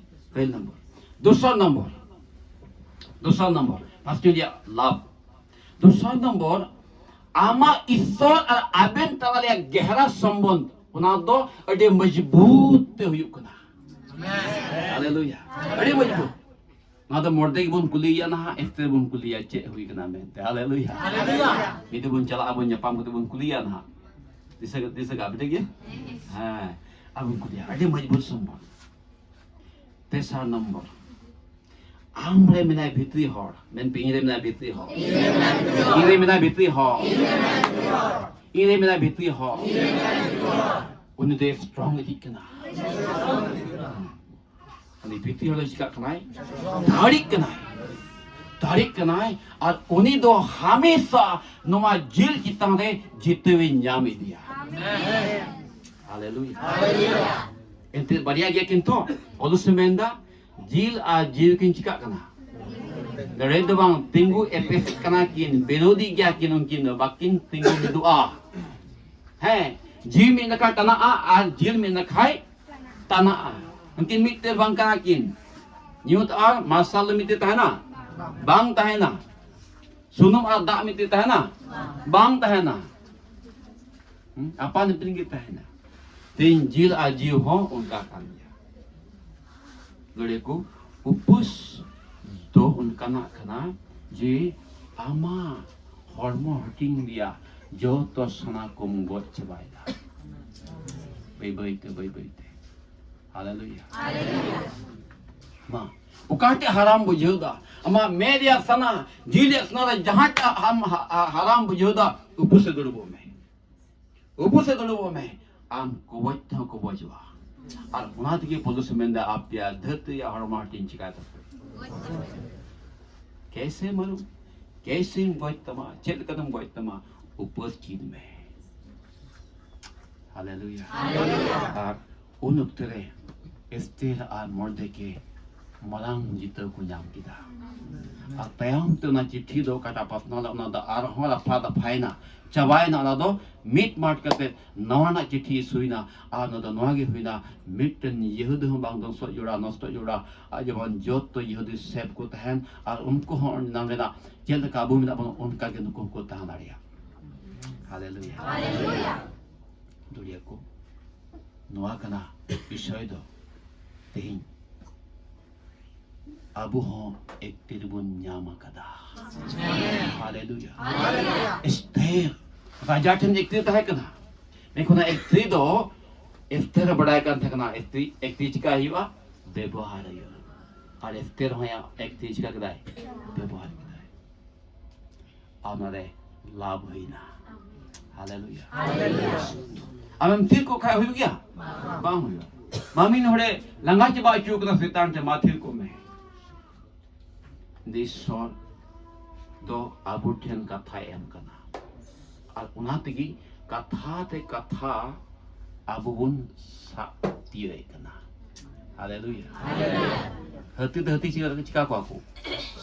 ᱯᱮ ᱱᱚᱢᱵᱚᱨ᱾ ᱫᱚᱥᱟᱨ ᱱᱚᱢᱵᱚᱨ, ᱫᱚᱥᱟᱨ ᱱᱚᱢᱵᱚᱨ, ᱯᱟᱥᱴᱚᱨ ᱨᱮᱭᱟᱜ ᱞᱟᱵᱷ᱾ ᱫᱚᱥᱟᱨ ᱱᱚᱢᱵᱚᱨ, ᱟᱢᱟᱜ ᱤᱥᱥᱚᱨ ᱟᱨ ᱟᱵᱮᱱ ᱛᱟᱞᱟ ᱨᱮᱭᱟᱜ ᱜᱮᱦᱨᱟ ᱥᱚᱢᱵᱚᱱᱫᱷ, ᱚᱱᱟ ᱫᱚ ᱟᱹᱰᱤ ᱢᱚᱡᱽᱵᱩᱛ ᱛᱮ ᱦᱩᱭᱩᱜ ᱠᱟᱱᱟ᱾ ᱦᱟᱞᱮᱞᱩᱭᱟ᱾ ᱟᱹᱰᱤ ᱢᱚᱡᱽᱵᱩᱛ᱾ ᱱᱚᱣᱟ ᱫᱚ ᱢᱚᱨᱫᱮᱠᱟᱭ ᱵᱚᱱ ᱠᱩᱞᱤᱭᱮᱭᱟ ᱱᱟᱦᱟᱜ, ᱮᱥᱛᱮᱨ ᱵᱚᱱ ᱠᱩᱞᱤᱭᱟ ᱪᱮᱫ ᱦᱩᱭ ᱠᱟᱱᱟ ᱢᱮᱱᱛᱮ᱾ ᱦᱟᱞᱮᱞᱩᱭᱟ᱾ ᱢᱤᱫ ᱫᱤᱱ ᱵᱚᱱ ᱪᱟᱞᱟᱜᱼᱟ, ᱵᱚᱱ ᱧᱟᱯᱟᱢ ᱠᱟᱛᱮ ᱵᱚᱱ ᱠᱩᱞᱤᱭᱟ ᱱᱟᱦᱟᱜ᱾ ᱫᱤᱥᱟᱹ, ᱫᱤᱥᱟᱹ ᱠᱟᱜ ᱯᱮ, ᱴᱷᱤᱠ ᱜᱮᱭᱟ? ᱦᱮᱸ, ᱟᱨ ᱵᱚᱱ ᱠᱩᱞᱤᱭᱟ᱾ ᱟᱹᱰᱤ ᱢᱚᱡᱽᱵᱩᱛ ᱥᱚᱢᱵᱚᱱᱫᱷ᱾ ᱛᱮᱥᱟᱨ ᱱᱚᱢᱵᱚᱨ, ᱟᱢ ᱨᱮ ᱢᱮᱱᱟᱭ ᱵᱷᱤᱛᱨᱤ ᱦᱚᱲ᱾ ᱢᱮᱱ ᱯᱮ, ᱤᱧ ᱨᱮ ᱢᱮᱱᱟᱭ ᱵᱷᱤᱛᱨᱤ ᱦᱚᱲ᱾ ᱤᱧ ᱨᱮ ᱢᱮᱱᱟᱭ ᱵᱷᱤᱛᱨᱤ ᱦᱚᱲ᱾ ᱤᱧ ᱨᱮ ᱢᱮᱱᱟᱭ ᱵᱷᱤᱛᱨᱤ ᱦᱚᱲ᱾ ᱩᱱᱤ ᱫᱚᱭ ᱥᱴᱨᱚᱝ ᱤᱫᱤᱜ ᱠᱟᱱᱟ᱾ ᱩᱱᱤ ᱵᱷᱤᱛᱤᱨ ᱨᱮ ᱪᱤᱠᱟᱜ ᱠᱟᱱᱟᱭ? ᱫᱟᱲᱮᱜ ᱠᱟᱱᱟᱭ, ᱫᱟᱲᱮᱜ ᱠᱟᱱᱟᱭ᱾ ᱟᱨ ᱩᱱᱤ ᱫᱚ ᱦᱟᱢᱮᱥᱟ ᱱᱚᱣᱟ ᱡᱤᱞ ᱪᱮᱛᱟᱱ ᱨᱮ ᱡᱤᱛᱟᱹᱣᱮ ᱧᱟᱢ ᱤᱫᱤᱭᱟ᱾ ᱦᱟᱞᱮᱞᱩᱭᱟ᱾ ᱮᱱᱛᱮ ᱵᱟᱨᱭᱟ ᱜᱮᱭᱟ ᱠᱤᱱ ᱛᱚ᱾ ᱯᱚᱞᱩᱥ ᱮ ᱢᱮᱱᱫᱟ, ᱡᱤᱞ ᱟᱨ ᱡᱤᱣᱤ ᱠᱤᱱ ᱪᱤᱠᱟᱜ ᱠᱟᱱᱟ? ᱞᱟᱹᱲᱦᱟᱹᱭ ᱫᱚ ᱵᱟᱝ, ᱛᱤᱸᱜᱩ ᱮᱯᱮᱥᱮᱫ ᱠᱟᱱᱟ ᱠᱤᱱ, ᱵᱤᱨᱳᱫᱷᱤ ᱜᱮᱭᱟ ᱠᱤᱱ, ᱩᱱᱠᱤᱱ ᱫᱚ ᱵᱟᱹᱠᱤᱱ ᱛᱤᱸᱜᱩ ᱢᱤᱫᱚᱜᱼᱟ᱾ ᱦᱮᱸ, ᱡᱤᱣᱤ ᱢᱤᱫ ᱱᱟᱠᱷᱟ ᱴᱟᱱᱟᱜᱼᱟ ᱟᱨ ᱡᱤᱞ ᱢᱤᱫ ᱱᱟᱠᱷᱟᱭ ᱴᱟᱱᱟᱜᱼᱟ᱾ ᱩᱱᱠᱤᱱ ᱢᱤᱫ ᱛᱮ ᱵᱟᱝ ᱠᱟᱱᱟ ᱠᱤᱱ᱾ ᱧᱩᱛ ᱟᱨ ᱢᱟᱨᱥᱟᱞ ᱫᱚ ᱢᱤᱫ ᱛᱮ ᱛᱟᱦᱮᱱᱟ? ᱵᱟᱝ ᱛᱟᱦᱮᱱᱟ᱾ ᱥᱩᱱᱩᱢ ᱟᱨ ᱫᱟᱜ ᱢᱤᱫ ᱛᱮ ᱛᱟᱦᱮᱱᱟ? ᱵᱟᱝ ᱛᱟᱦᱮᱱᱟ᱾ ᱦᱩᱸ? ᱟᱯᱟᱱ ᱟᱹᱯᱤᱱ ᱜᱮ ᱛᱟᱦᱮᱱᱟ᱾ ᱛᱮᱦᱮᱧ ᱡᱤᱞ ᱟᱨ ᱡᱤᱣᱤ ᱦᱚᱸ ᱚᱱᱠᱟ ᱠᱟᱱ ᱜᱮᱭᱟ᱾ ᱞᱟᱹᱲᱦᱟᱹᱭ ᱠᱚ ᱩᱯᱟᱹᱥ ᱫᱚ ᱚᱱᱠᱟᱱᱟᱜ ᱠᱟᱱᱟ ᱡᱮ ᱟᱢᱟᱜ ᱦᱚᱲᱢᱚ ᱦᱟᱹᱴᱤᱧ ᱨᱮᱭᱟᱜ ᱡᱚᱛᱚ ᱥᱟᱱᱟ ᱠᱚᱢ ᱜᱚᱡ ᱪᱟᱵᱟᱭᱮᱫᱟ᱾ ᱵᱟᱹᱭ ᱵᱟᱹᱭ ᱛᱮ, ᱵᱟᱹᱭ ᱵᱟᱹᱭ ᱛᱮ᱾ ᱦᱟᱞᱮᱞᱩᱭᱟ᱾ ᱢᱟ, ᱚᱠᱟᱴᱟᱜ ᱦᱟᱨᱟᱢ ᱵᱩᱡᱷᱟᱹᱣ ᱫᱟ? ᱟᱢᱟᱜ ᱢᱮᱫ ᱨᱮᱭᱟᱜ ᱥᱟᱱᱟ, ᱡᱤᱞ ᱨᱮᱭᱟᱜ ᱥᱟᱱᱟ ᱨᱮ ᱡᱟᱦᱟᱸᱴᱟᱜ ᱟᱢ ᱦᱟ-, ᱦᱟ-, ᱦᱟᱨᱟᱢ ᱵᱩᱡᱷᱟᱹᱣ ᱫᱟ, ᱩᱯᱟᱹᱥ ᱨᱮ ᱫᱩᱲᱩᱵᱚᱜ ᱢᱮ᱾ ᱩᱯᱟᱹᱥ ᱨᱮ ᱫᱩᱲᱩᱵᱚᱜ ᱢᱮ᱾ ᱟᱢ ᱠᱚᱵᱚᱡ ᱛᱮᱦᱚᱸ ᱠᱚᱵᱚᱡᱚᱜᱼᱟ᱾ ᱟᱨ ᱚᱱᱟ ᱛᱮᱜᱮ ᱯᱚᱞᱩᱥ ᱢᱮᱱᱫᱟ, ᱟᱯᱮᱭᱟᱜ ᱫᱷᱟᱹᱨᱛᱤ ᱨᱮᱭᱟᱜ ᱦᱚᱲᱢᱚ ᱦᱟᱹᱴᱤᱧ ᱪᱤᱠᱟᱹᱭ ᱛᱟᱯᱮ? ᱠᱮᱥᱮ ᱢᱟᱨᱩ, ᱠᱮᱥᱮᱢ ᱜᱚᱡ ᱛᱟᱢᱟ, ᱪᱮᱫ ᱞᱮᱠᱟᱛᱮᱢ ᱜᱚᱡ ᱛᱟᱢᱟ? ᱩᱯᱟᱹᱥ ᱪᱮᱫ ᱢᱮ᱾ ᱦᱟᱞᱮᱞᱩᱭᱟ᱾ ᱟᱨ ᱩᱱ ᱚᱠᱛᱮ ᱨᱮ ᱮᱥᱛᱮᱨ ᱟᱨ ᱢᱚᱨᱫᱮᱠᱮ ᱢᱟᱨᱟᱝ ᱡᱤᱛᱟᱹᱣ ᱠᱚ ᱧᱟᱢ ᱠᱮᱫᱟ᱾ ᱟᱨ ᱛᱟᱭᱚᱢ ᱛᱮ ᱚᱱᱟ ᱪᱤᱴᱷᱤ ᱫᱚ ᱚᱠᱟᱴᱟᱜ ᱯᱟᱥᱱᱟᱣ ᱞᱮᱱᱟ, ᱚᱱᱟ ᱫᱚ ᱟᱨᱦᱚᱸ ᱨᱟᱯᱷᱟ ᱫᱟᱯᱷᱟᱭᱮᱱᱟ, ᱪᱟᱵᱟᱭᱮᱱᱟ᱾ ᱚᱱᱟ ᱫᱚ ᱢᱤᱫ ᱢᱟᱴ ᱠᱟᱛᱮ ᱱᱟᱣᱟᱱᱟᱜ ᱪᱤᱴᱷᱤ ᱤᱥᱩᱭᱮᱱᱟ᱾ ᱟᱨ ᱚᱱᱟ ᱫᱚ ᱱᱚᱣᱟ ᱜᱮ ᱦᱩᱭᱱᱟ, ᱢᱤᱫᱴᱮᱱ ᱡᱤᱦᱩᱫᱤ ᱦᱚᱸ ᱵᱟᱝ ᱫᱚ ᱱᱚᱥᱴᱚᱜ ᱡᱚᱲᱟ, ᱱᱚᱥᱴᱚᱜ ᱡᱚᱲᱟ᱾ ᱟᱨ ᱡᱮᱢᱚᱱ ᱡᱚᱛᱚ ᱡᱤᱦᱩᱫᱤ ᱥᱮᱵᱷ ᱠᱚ ᱛᱟᱦᱮᱱ ᱟᱨ ᱩᱱᱠᱩ ᱦᱚᱸ ᱚᱸᱰᱮ ᱱᱟᱢ ᱨᱮᱱᱟᱜ ᱪᱮᱫ ᱞᱮᱠᱟ ᱟᱵᱚ ᱢᱮᱱᱟᱜ ᱵᱚᱱᱟ, ᱚᱱᱠᱟ ᱜᱮ ᱱᱩᱠᱩ ᱦᱚᱸᱠᱚ ᱛᱟᱦᱮᱸ ᱫᱟᱲᱮᱭᱟᱜᱼᱟ᱾ ᱦᱟᱞᱮᱞᱩᱭᱟ᱾ ᱫᱩᱲᱤᱭᱟᱹ ᱠᱚ, ᱱᱚᱣᱟ ᱠᱟᱱᱟ ᱵᱤᱥᱚᱭ ᱫᱚ᱾ ᱛᱮᱦᱮᱧ ᱟᱵᱚ ᱦᱚᱸ ᱮᱠᱛᱤᱨ ᱵᱚᱱ ᱧᱟᱢ ᱟᱠᱟᱫᱟ᱾ ᱦᱟᱞᱮᱞᱩᱭᱟ᱾ ᱮᱥᱛᱮᱨ ᱨᱟᱡᱟ ᱴᱷᱮᱱ ᱮᱠᱛᱤᱨ ᱛᱟᱦᱮᱸ ᱠᱟᱱᱟ᱾ ᱢᱮᱱᱠᱷᱟᱱ ᱮᱠᱛᱤᱨ ᱫᱚ ᱮᱥᱛᱮᱨ ᱮ ᱵᱟᱲᱟᱭ ᱠᱟᱱ ᱛᱟᱦᱮᱸ ᱠᱟᱱᱟ, ᱮᱠᱛᱤᱨ, ᱮᱠᱛᱤᱨ ᱪᱤᱠᱟ ᱦᱩᱭᱩᱜᱼᱟ? ᱵᱮᱵᱚᱦᱟᱨ ᱦᱩᱭᱩᱜᱼᱟ᱾ ᱟᱨ ᱮᱥᱛᱮᱨ ᱦᱚᱸ ᱮᱠᱛᱤᱨ ᱪᱤᱠᱟ ᱠᱮᱫᱟᱭ? ᱵᱮᱵᱚᱦᱟᱨ ᱠᱮᱫᱟᱭ᱾ ᱟᱨ ᱚᱱᱟᱨᱮ ᱞᱟᱵᱷ ᱦᱩᱭᱱᱟ᱾ ᱦᱟᱞᱮᱞᱩᱭᱟ᱾ ᱦᱟᱞᱮᱞᱩᱭᱟ᱾ ᱟᱢᱮᱢ ᱛᱷᱤᱨ ᱠᱚᱜ ᱠᱷᱟᱡ ᱦᱩᱭᱩᱜ ᱜᱮᱭᱟ? ᱵᱟᱝ ᱦᱩᱭᱩᱜᱼᱟ᱾ ᱢᱟ ᱢᱤᱫ ᱦᱚᱲᱮ ᱞᱟᱸᱜᱟ ᱪᱟᱵᱟ ᱦᱚᱪᱚ ᱠᱟᱫᱟ ᱥᱮᱛᱟᱱ ᱛᱮ, ᱢᱟ ᱛᱷᱤᱨ ᱠᱚᱜ ᱢᱮ᱾ ᱤᱥᱚᱨ ᱫᱚ ᱟᱵᱚ ᱴᱷᱮᱱ ᱠᱟᱛᱷᱟᱭ ᱮᱢ ᱠᱟᱱᱟ᱾ ᱟᱨ ᱚᱱᱟ ᱛᱮᱜᱮ ᱠᱟᱛᱷᱟ ᱛᱮ ᱠᱟᱛᱷᱟ ᱟᱵᱚ ᱵᱚᱱ ᱥᱟᱵ ᱛᱤᱭᱳᱜ ᱮᱫ ᱠᱟᱱᱟ᱾ ᱦᱟᱞᱮᱞᱩᱭᱟ᱾ ᱦᱟᱹᱛᱤ ᱫᱚ ᱦᱟᱹᱛᱤ ᱪᱤᱠᱟ, ᱪᱤᱠᱟ ᱠᱚᱣᱟ ᱠᱚ?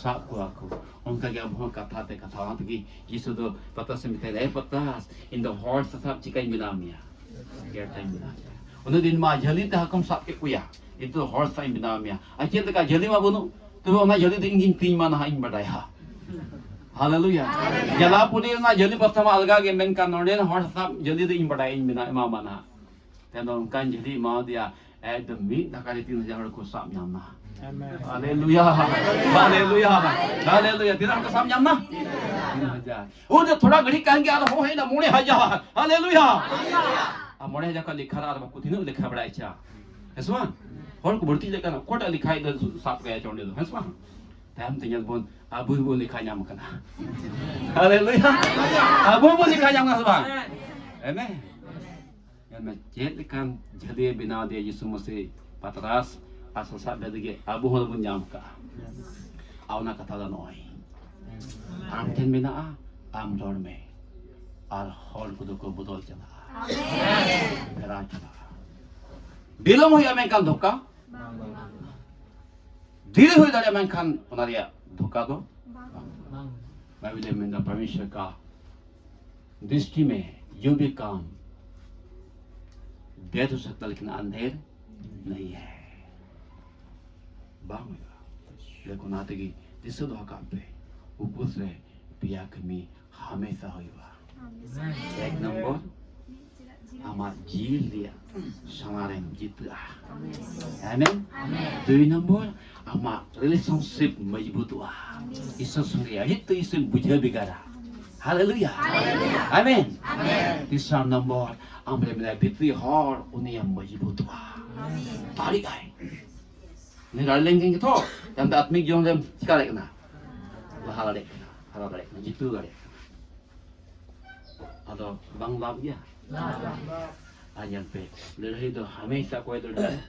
ᱥᱟᱵ ᱠᱚᱣᱟ ᱠᱚ᱾ ᱚᱱᱠᱟ ᱜᱮ ᱟᱵᱚ ᱦᱚᱸ ᱠᱟᱛᱷᱟ ᱛᱮ ᱠᱟᱛᱷᱟ᱾ ᱚᱱᱟ ᱛᱮᱜᱮ ᱡᱤᱥᱩ ᱫᱚ ᱯᱟᱛᱨᱟᱥ ᱮ ᱢᱮᱛᱟᱭ ᱠᱟᱱᱟ, "ᱮ ᱯᱟᱛᱨᱟᱥ, ᱤᱧ ᱫᱚ ᱦᱚᱲ ᱥᱟᱥᱟᱵ ᱪᱤᱠᱟᱧ ᱵᱮᱱᱟᱣ ᱢᱮᱭᱟ? ᱜᱮᱴᱟᱧ ᱵᱮᱱᱟᱣ ᱢᱮᱭᱟ᱾ ᱩᱱᱟᱹᱜ ᱫᱤᱱ ᱢᱟ ᱡᱷᱟᱹᱞᱤ ᱛᱮ ᱦᱟᱹᱠᱩᱢ ᱥᱟᱵ ᱠᱮᱫ ᱠᱚᱭᱟ, ᱱᱤᱛᱚᱜ ᱦᱚᱲ ᱥᱟᱥᱟᱵ ᱤᱧ ᱵᱮᱱᱟᱣ ᱢᱮᱭᱟ᱾ ᱟᱨ ᱪᱮᱫ ᱞᱮᱠᱟ ᱡᱷᱟᱹᱞᱤ ᱢᱟ ᱵᱟᱹᱱᱩᱜ, ᱛᱚᱵᱮ ᱚᱱᱟ ᱡᱷᱟᱹᱞᱤ ᱫᱚ ᱤᱧ ᱜᱤᱧ ᱛᱤᱧ ᱢᱟ ᱱᱟᱦᱟᱜ, ᱤᱧ ᱵᱟᱰᱟᱭᱟ᱾" ᱦᱟᱞᱮᱞᱩᱭᱟ᱾ ᱡᱟᱞᱟᱯᱩᱨᱤ ᱨᱮᱱᱟᱜ ᱡᱷᱟᱹᱞᱤ ᱵᱟᱥᱛᱟ ᱢᱟ ᱟᱞᱜᱟ ᱜᱮ, ᱢᱮᱱᱠᱷᱟᱱ ᱱᱚᱰᱮ ᱦᱚᱲ ᱥᱟᱥᱟᱵ ᱡᱷᱟᱹᱞᱤ ᱫᱚ ᱤᱧ ᱵᱟᱰᱟᱭᱟ, ᱤᱧ ᱵᱮᱱᱟᱣ, ᱮᱢᱟᱢᱟ ᱱᱟᱦᱟᱜ᱾ ᱛᱮ ᱫᱚ ᱚᱱᱠᱟᱱ ᱡᱷᱟᱹᱞᱤ ᱮᱢᱟᱣᱟᱫᱮᱭᱟ, ᱮᱠᱫᱚᱢ ᱢᱤᱫ ᱫᱷᱟᱠᱟ ᱨᱮ ᱛᱤᱱ ᱦᱟᱡᱟᱨ ᱦᱚᱲ ᱠᱚ ᱥᱟᱵ ᱧᱟᱢ ᱱᱟ᱾ ᱦᱟᱞᱮᱞᱩᱭᱟ, ᱦᱟᱞᱮᱞᱩᱭᱟ, ᱦᱟᱞᱮᱞᱩᱭᱟ᱾ ᱛᱤᱱᱟᱹᱜ ᱦᱚᱲ ᱠᱚ ᱥᱟᱵ ᱧᱟᱢ ᱱᱟ? ᱛᱤᱱ ᱦᱟᱡᱟᱨ᱾ ᱩᱱ ᱫᱚ ᱛᱷᱚᱲᱟ ᱜᱷᱟᱹᱲᱤᱡ ᱠᱟᱱ ᱜᱮ ᱟᱨᱦᱚᱸ ᱦᱮᱡ ᱮᱱᱟ ᱢᱚᱬᱮ ᱦᱟᱡᱟᱨ᱾ ᱦᱟᱞᱮᱞᱩᱭᱟ᱾ ᱟᱨ ᱢᱚᱬᱮ ᱦᱟᱡᱟᱨ ᱠᱷᱚᱱ ᱞᱮᱠᱷᱟ ᱟᱨ ᱵᱟᱠᱚ ᱛᱤᱱᱟᱹᱜ ᱞᱮᱠᱷᱟ ᱵᱟᱲᱟᱭ ᱪᱟ? ᱦᱮᱸ ᱥᱮ ᱵᱟᱝ? ᱦᱚᱲ ᱠᱚ ᱵᱟᱹᱲᱛᱤ ᱞᱮᱠᱷᱟᱱ ᱚᱠᱚᱭᱴᱟᱜ ᱞᱮᱠᱷᱟᱭ ᱫᱚ ᱥᱟᱵ ᱠᱟᱭᱟ ᱪᱚ ᱚᱸᱰᱮ ᱫᱚ, ᱦᱮᱸ ᱥᱮ ᱵᱟᱝ? ᱛᱟᱭᱚᱢ ᱛᱮ ᱧᱮᱞ ᱵᱚᱱ, ᱟᱵᱚ ᱦᱚᱸᱵᱚᱱ ᱞᱮᱠᱷᱟ ᱧᱟᱢ ᱠᱟᱱᱟ᱾ ᱦᱟᱞᱮᱞᱩᱭᱟ᱾ ᱟᱵᱚ ᱦᱚᱸᱵᱚᱱ ᱞᱮᱠᱷᱟ ᱧᱟᱢ ᱠᱟᱱᱟ ᱥᱮ ᱵᱟᱝ? ᱟᱢᱮᱱ᱾ ᱧᱮᱞ ᱢᱮ, ᱪᱮᱫ ᱞᱮᱠᱟᱱ ᱡᱷᱟᱹᱞᱤᱭᱮ ᱵᱮᱱᱟᱣ ᱫᱮᱭᱟ ᱡᱤᱥᱩ ᱢᱟᱹᱥᱤ, ᱯᱟᱛᱨᱟᱥ ᱟᱨ ᱥᱟᱥᱟᱵ ᱵᱮᱫ ᱜᱮ ᱟᱵᱚ ᱦᱚᱸ ᱵᱚᱱ ᱧᱟᱢ ᱠᱟᱜᱼᱟ᱾ ᱟᱨ ᱚᱱᱟ ᱠᱟᱛᱷᱟ ᱫᱚ ᱱᱚᱜᱼᱚᱭ, ᱟᱢ ᱴᱷᱮᱱ ᱢᱮᱱᱟᱜᱼᱟ, ᱟᱢ ᱨᱚᱲ ᱢᱮ, ᱟᱨ ᱦᱚᱲ ᱠᱚᱫᱚ ᱠᱚ ᱵᱚᱫᱚᱞ ᱪᱟᱞᱟᱜᱼᱟ᱾ ᱯᱷᱮᱨᱟᱣ ᱪᱟᱞᱟᱜᱼᱟ᱾ ᱵᱤᱞᱚᱢ ᱦᱩᱭᱩᱜᱼᱟ, ᱢᱮᱱᱠᱷᱟᱱ ᱫᱷᱳᱠᱟ ᱫᱮᱨᱤ ᱦᱩᱭ ᱫᱟᱲᱮᱭᱟᱜᱼᱟ, ᱢᱮᱱᱠᱷᱟᱱ ᱚᱱᱟ ᱨᱮᱭᱟᱜ ᱫᱷᱳᱠᱟ ᱫᱚ ᱵᱟᱝ᱾ ᱵᱟᱭᱵᱮᱞ ᱮ ᱢᱮᱱᱫᱟ, "परमेश्वर का दृष्टि में जो भी काम देर हो सकता, लेकिन अंधेर नहीं है।" ᱵᱟᱝ ᱦᱩᱭᱩᱜᱼᱟ᱾ ᱞᱮᱠᱤᱱ ᱚᱱᱟ ᱛᱮᱜᱮ ᱫᱤᱥᱟᱹ ᱫᱚᱦᱚ ᱠᱟᱜ ᱯᱮ, ᱩᱯᱟᱹᱥ ᱨᱮ ᱯᱮᱭᱟ ᱠᱟᱹᱢᱤ ᱦᱟᱢᱮᱥᱟ ᱦᱩᱭᱩᱜᱼᱟ᱾ ᱮᱠ ᱱᱚᱢᱵᱚᱨ, ᱟᱢᱟᱜ ᱡᱤᱣᱤ ᱨᱮᱭᱟᱜ ᱥᱟᱶᱟᱨᱮᱢ ᱡᱤᱛᱟᱹᱜᱼᱟ᱾ ᱟᱢᱮᱱ᱾ ᱫᱩᱭ ᱱᱚᱢᱵᱚᱨ, ᱟᱢᱟᱜ ᱨᱤᱞᱮᱥᱚᱱᱥᱤᱯ ᱢᱚᱡᱽᱵᱩᱛᱚᱜᱼᱟ᱾ ᱤᱥᱚᱨ ᱥᱚᱸᱜᱮ ᱟᱹᱰᱤ ᱛᱮ ᱤᱥᱚᱨ ᱵᱩᱡᱷᱟᱹᱣ ᱵᱷᱮᱜᱟᱨᱟ᱾ ᱦᱟᱞᱮᱞᱩᱭᱟ᱾ ᱟᱢᱮᱱ᱾ ᱛᱤᱥᱟᱨ ᱱᱚᱢᱵᱚᱨ, ᱟᱢᱨᱮ ᱢᱮᱱᱟᱭ ᱵᱷᱤᱛᱨᱤ ᱦᱚᱲ, ᱩᱱᱤᱭᱟᱜ ᱢᱚᱡᱽᱵᱩᱛᱚᱜᱼᱟ᱾ ᱫᱟᱲᱮᱜᱼᱟᱭ᱾ ᱩᱱᱤ ᱫᱟᱲᱮ ᱞᱮᱱᱠᱷᱟᱱ ᱜᱮᱛᱚ ᱛᱟᱭᱚᱢ ᱛᱮ ᱟᱛᱢᱤᱠ ᱡᱤᱭᱚᱱ ᱨᱮᱢ ᱪᱤᱠᱟ ᱫᱟᱲᱮᱭᱟᱜ ᱠᱟᱱᱟ? ᱞᱟᱦᱟ ᱫᱟᱲᱮᱭᱟᱜ ᱠᱟᱱᱟ, ᱦᱟᱨᱟ ᱫᱟᱲᱮᱭᱟᱜ ᱠᱟᱱᱟ, ᱡᱤᱛᱟᱹᱣ ᱫᱟᱲᱮᱭᱟᱜ ᱠᱟᱱᱟ᱾ ᱟᱫᱚ ᱵᱟᱝ ᱞᱟᱵᱷ ᱜᱮᱭᱟ? ᱧᱮᱞ ᱯᱮ, ᱞᱟᱹᱲᱦᱟᱹᱭ ᱫᱚ ᱦᱟᱢᱮᱥᱟ ᱚᱠᱚᱭ ᱞᱟᱹᱲᱦᱟᱹᱭᱟ?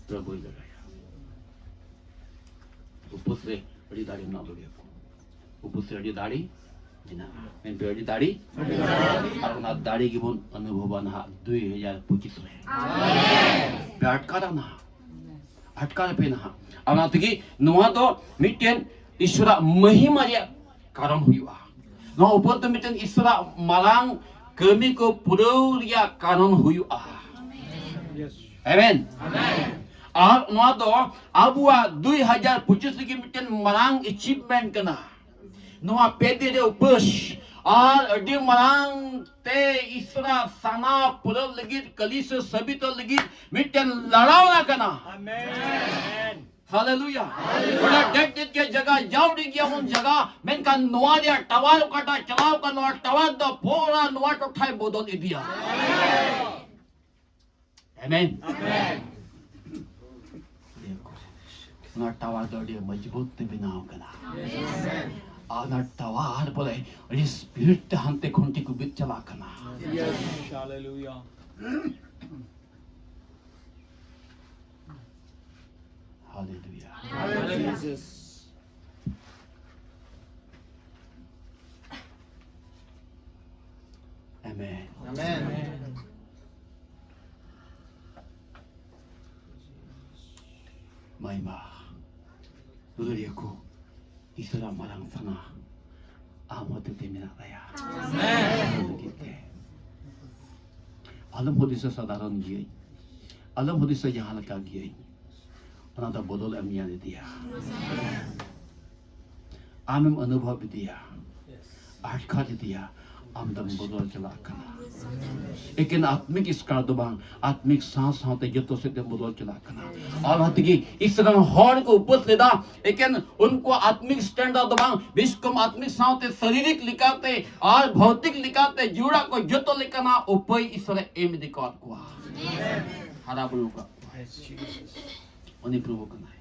ᱯᱨᱚᱵᱷᱩᱭ ᱞᱟᱹᱲᱦᱟᱹᱭᱟ᱾ ᱩᱯᱟᱹᱥ ᱨᱮ ᱟᱹᱰᱤ ᱫᱟᱲᱮ ᱢᱮᱱᱟᱜ ᱫᱚ ᱞᱟᱹᱭᱟ ᱠᱚ᱾ ᱩᱯᱟᱹᱥ ᱨᱮ ᱟᱹᱰᱤ ᱫᱟᱲᱮ ᱢᱮᱱᱟᱜᱼᱟ᱾ ᱢᱮᱱ ᱯᱮ, ᱟᱹᱰᱤ ᱫᱟᱲᱮ᱾ ᱟᱨ ᱚᱱᱟ ᱫᱟᱲᱮ ᱜᱮᱵᱚᱱ ᱚᱱᱩᱵᱷᱚᱵᱟ ᱱᱟᱦᱟᱜ ᱫᱩᱭ ᱦᱟᱡᱟᱨ ᱯᱚᱸᱪᱤᱥ ᱨᱮ᱾ ᱯᱮ ᱟᱴᱠᱟᱨᱟ ᱱᱟᱦᱟᱜ᱾ ᱟᱴᱠᱟᱨ ᱯᱮ ᱱᱟᱦᱟᱜ᱾ ᱟᱨ ᱚᱱᱟ ᱛᱮᱜᱮ ᱱᱚᱣᱟ ᱫᱚ ᱢᱤᱫᱴᱮᱱ ᱤᱥᱚᱨᱟᱜ ᱢᱟᱹᱦᱤᱢᱟ ᱨᱮᱭᱟᱜ ᱠᱟᱨᱚᱱ ᱦᱩᱭᱩᱜᱼᱟ᱾ ᱱᱚᱣᱟ ᱩᱯᱟᱹᱥ ᱫᱚ ᱢᱤᱫᱴᱮᱱ ᱤᱥᱚᱨᱟᱜ ᱢᱟᱨᱟᱝ ᱠᱟᱹᱢᱤ ᱠᱚ ᱯᱩᱨᱟᱹᱣ ᱨᱮᱭᱟᱜ ᱠᱟᱨᱚᱱ ᱦᱩᱭᱩᱜᱼᱟ᱾ ᱟᱢᱮᱱ᱾ ᱟᱨ ᱱᱚᱣᱟ ᱫᱚ ᱟᱵᱚᱣᱟᱜ ᱫᱩᱭ ᱦᱟᱡᱟᱨ ᱯᱚᱸᱪᱤᱥ ᱞᱟᱹᱜᱤᱫ ᱢᱤᱫᱴᱮᱱ ᱢᱟᱨᱟᱝ ᱮᱪᱤᱵᱷᱢᱮᱱᱴ ᱠᱟᱱᱟ᱾ ᱱᱚᱣᱟ ᱯᱮ ᱫᱤᱱ ᱨᱮ ᱩᱯᱟᱹᱥ ᱟᱨ ᱟᱹᱰᱤ ᱢᱟᱨᱟᱝ ᱛᱮ ᱤᱥᱚᱨᱟᱜ ᱥᱟᱱᱟ ᱯᱩᱨᱟᱹᱣ ᱞᱟᱹᱜᱤᱫ, ᱠᱟᱹᱞᱤᱥᱟᱹ ᱥᱟᱹᱵᱤᱛᱚᱜ ᱞᱟᱹᱜᱤᱫ ᱢᱤᱫᱴᱮᱱ ᱞᱟᱲᱟᱣ ᱠᱟᱱᱟ᱾ ᱦᱟᱞᱮᱞᱩᱭᱟ᱾ ᱚᱱᱟ ᱰᱮᱴ ᱰᱮᱴ ᱜᱮ ᱡᱟᱭᱜᱟ, ᱡᱟᱣᱰᱤ ᱜᱮᱭᱟ ᱵᱚᱱ ᱡᱟᱭᱜᱟ, ᱢᱮᱱᱠᱷᱟᱱ ᱱᱚᱣᱟ ᱨᱮᱭᱟᱜ ᱴᱟᱣᱟᱨ ᱚᱠᱟᱴᱟᱜ ᱪᱟᱞᱟᱣ ᱠᱟᱱᱟ, ᱱᱚᱣᱟ ᱴᱟᱣᱟᱨ ᱫᱚ ᱯᱩᱨᱟ ᱱᱚᱣᱟ ᱴᱚᱴᱷᱟᱭ ᱵᱚᱫᱚᱞ ᱤᱫᱤᱭᱟ᱾ ᱟᱢᱮᱱ᱾ ᱚᱱᱟ ᱴᱟᱣᱟᱨ ᱫᱚ ᱟᱹᱰᱤ ᱢᱚᱡᱽᱵᱩᱛ ᱛᱮ ᱵᱮᱱᱟᱣ ᱠᱟᱱᱟ᱾ ᱟᱨ ᱚᱱᱟ ᱴᱟᱣᱟᱨ ᱵᱚᱞᱮ ᱟᱹᱰᱤ ᱥᱯᱤᱰ ᱛᱮ ᱦᱟᱱᱛᱮ ᱠᱷᱩᱱᱴᱤ ᱠᱚ ᱵᱤᱫ ᱪᱟᱞᱟᱜ ᱠᱟᱱᱟ᱾ Hallelujah. Hallelujah. Jesus. Amen. ᱟᱢᱮᱱ᱾ ᱢᱟᱭᱢᱟ ᱫᱩᱞᱟᱹᱲᱤᱭᱟᱹ ᱠᱚ, ᱤᱥᱚᱨᱟᱜ ᱢᱟᱨᱟᱝ ᱥᱟᱱᱟ ᱟᱢ ᱦᱚᱛᱮᱛᱮ ᱢᱮᱱᱟᱜ ᱛᱟᱭᱟ᱾ ᱟᱢᱮᱱ᱾ ᱟᱢ ᱞᱟᱹᱜᱤᱫ ᱛᱮ᱾ ᱟᱞᱚᱢ ᱦᱩᱫᱤᱥᱟ ᱥᱟᱫᱷᱟᱨᱚᱱ ᱜᱤᱭᱟᱹᱧ, ᱟᱞᱚᱢ ᱦᱩᱫᱤᱥᱟ ᱡᱟᱦᱟᱸ ᱞᱮᱠᱟ ᱜᱤᱭᱟᱹᱧ᱾ ᱚᱱᱟ ᱫᱚ ᱵᱚᱫᱚᱞ ᱮᱢ ᱧᱮᱞ ᱤᱫᱤᱭᱟ᱾ ᱟᱢᱮᱢ ᱚᱱᱩᱵᱷᱚᱵ ᱤᱫᱤᱭᱟ, ᱟᱴᱠᱟᱨ ᱤᱫᱤᱭᱟ, ᱟᱢ ᱫᱚᱢ ᱵᱚᱫᱚᱞ ᱪᱟᱞᱟᱜ ᱠᱟᱱᱟ᱾ ᱮᱠᱮᱱ ᱟᱛᱢᱤᱠ ᱥᱠᱟᱨ ᱫᱚ ᱵᱟᱝ, ᱟᱛᱢᱤᱠ ᱥᱟᱶ ᱥᱟᱶᱛᱮ ᱡᱚᱛᱚ ᱥᱮᱫ ᱛᱮᱢ ᱵᱚᱫᱚᱞ ᱪᱟᱞᱟᱜ ᱠᱟᱱᱟ᱾ ᱟᱨ ᱚᱱᱟ ᱛᱮᱜᱮ ᱤᱥᱨᱟᱭᱮᱞ ᱦᱚᱲ ᱠᱚ ᱩᱯᱟᱹᱥ ᱞᱮᱫᱟ, ᱮᱠᱮᱱ ᱩᱱᱠᱩᱣᱟᱜ ᱟᱛᱢᱤᱠ ᱥᱴᱮᱱᱰᱟᱨᱰ ᱫᱚ ᱵᱟᱝ, ᱵᱤᱥᱠᱚᱢ ᱟᱛᱢᱤᱠ ᱥᱟᱶᱛᱮ ᱥᱟᱨᱤᱨᱤᱠ ᱞᱮᱠᱟᱛᱮ ᱟᱨ ᱵᱷᱳᱣᱛᱤᱠ ᱞᱮᱠᱟᱛᱮ ᱡᱩᱲᱟ ᱠᱚ ᱡᱚᱛᱚ ᱞᱮᱠᱟᱱᱟᱜ ᱩᱯᱟᱹᱭ ᱤᱥᱨᱟᱭᱮᱞ ᱮᱢ ᱤᱫᱤ ᱠᱟᱣᱟᱫ ᱠᱚᱣᱟ, ᱦᱟᱨᱟ ᱵᱩᱨᱩ ᱠᱟᱜ ᱠᱚᱣᱟ᱾ ᱩᱱᱤ ᱯᱨᱚᱵᱷᱩ ᱠᱟᱱᱟᱭ᱾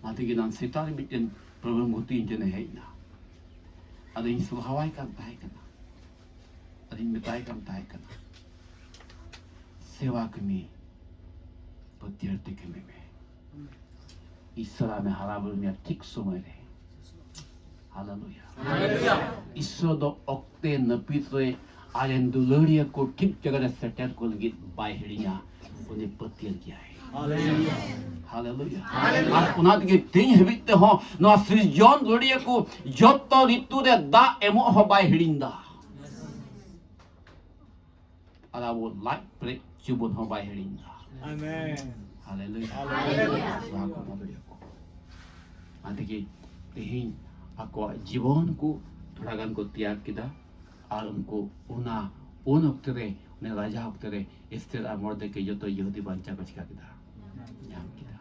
ᱚᱱᱟ ᱛᱮᱜᱮ ᱱᱟᱝ ᱥᱮᱛᱟᱜ ᱨᱮ ᱢᱤᱫᱴᱮᱱ ᱯᱨᱚᱵᱷᱩ ᱢᱩᱨᱛᱤ ᱤᱧ ᱴᱷᱮᱱᱮ ᱦᱮᱡ ᱮᱱᱟ᱾ ᱟᱫᱚ ᱤᱧ ᱥᱚᱵᱷᱟᱣᱟᱭ ᱠᱟᱱ ᱛᱟᱦᱮᱸ ᱠᱟᱱᱟ᱾ ᱟᱨᱤᱧ ᱢᱮᱛᱟᱭ ᱠᱟᱱ ᱛᱟᱦᱮᱸ ᱠᱟᱱᱟ, ᱥᱮᱵᱟ ᱠᱟᱹᱢᱤ ᱯᱟᱹᱛᱭᱟᱹᱨ ᱛᱮ ᱠᱟᱹᱢᱤ ᱢᱮ᱾ ᱤᱥᱚᱨ ᱟᱢᱮ ᱦᱟᱨᱟ ᱵᱩᱨᱩ ᱢᱮᱭᱟ ᱴᱷᱤᱠ ᱥᱚᱢᱚᱭ ᱨᱮ᱾ ᱦᱟᱞᱮᱞᱩᱭᱟ᱾ ᱤᱥᱚᱨ ᱫᱚ ᱚᱠᱛᱮ ᱱᱟᱹᱯᱤᱛ ᱨᱮ ᱟᱡᱨᱮᱱ ᱫᱩᱞᱟᱹᱲᱤᱭᱟᱹ ᱠᱚ ᱴᱷᱤᱠ ᱡᱟᱭᱜᱟ ᱨᱮ ᱥᱮᱴᱮᱨ ᱠᱚ ᱞᱟᱹᱜᱤᱫ ᱵᱟᱭ ᱦᱤᱲᱤᱧᱟ᱾ ᱩᱱᱤ ᱯᱟᱹᱛᱭᱟᱹᱨ ᱜᱮᱭᱟᱭ᱾ ᱦᱟᱞᱮᱞᱩᱭᱟ᱾ ᱟᱨ ᱚᱱᱟ ᱛᱮᱜᱮ ᱛᱮᱦᱮᱧ ᱦᱟᱹᱵᱤᱡ ᱛᱮᱦᱚᱸ ᱱᱚᱣᱟ ᱥᱤᱨᱡᱚᱱ ᱫᱩᱞᱟᱹᱲᱤᱭᱟᱹ ᱠᱚ ᱡᱚᱛᱚ ᱨᱤᱛᱩ ᱨᱮ ᱫᱟᱜ ᱮᱢᱚᱜ ᱦᱚᱸ ᱵᱟᱭ ᱦᱤᱲᱤᱧ ᱫᱟ᱾ ᱟᱨ ᱟᱵᱚ ᱞᱟᱡ ᱯᱮᱨᱮᱡ ᱡᱤᱵᱚᱱ ᱦᱚᱸ ᱵᱟᱭ ᱦᱤᱲᱤᱧ ᱫᱟ᱾ ᱟᱢᱮᱱ᱾ ᱦᱟᱞᱮᱞᱩᱭᱟ᱾ ᱦᱟᱞᱮᱞᱩᱭᱟ᱾ ᱱᱚᱣᱟ ᱠᱚ ᱵᱚᱱ ᱫᱟᱲᱮᱭᱟᱜᱼᱟ᱾ ᱚᱱᱟ ᱛᱮᱜᱮ ᱛᱮᱦᱮᱧ ᱟᱠᱚᱣᱟᱜ ᱡᱤᱵᱚᱱ ᱠᱚ ᱛᱷᱚᱲᱟ ᱜᱟᱱ ᱠᱚ ᱛᱮᱭᱟᱜ ᱠᱮᱫᱟ᱾ ᱟᱨ ᱩᱱᱠᱩ ᱚᱱᱟ, ᱩᱱ ᱚᱠᱛᱮ ᱨᱮ, ᱩᱱᱤ ᱨᱟᱡᱟ ᱚᱠᱛᱮ ᱨᱮ ᱮᱥᱛᱮᱨ ᱟᱨ ᱢᱚᱨᱫᱮᱠᱟᱭ ᱡᱚᱛᱚ ᱭᱤᱦᱩᱫᱤ ᱵᱟᱧᱪᱟᱣ ᱠᱚ ᱪᱤᱠᱟ ᱠᱮᱫᱟ? ᱧᱟᱢ ᱠᱮᱫᱟ᱾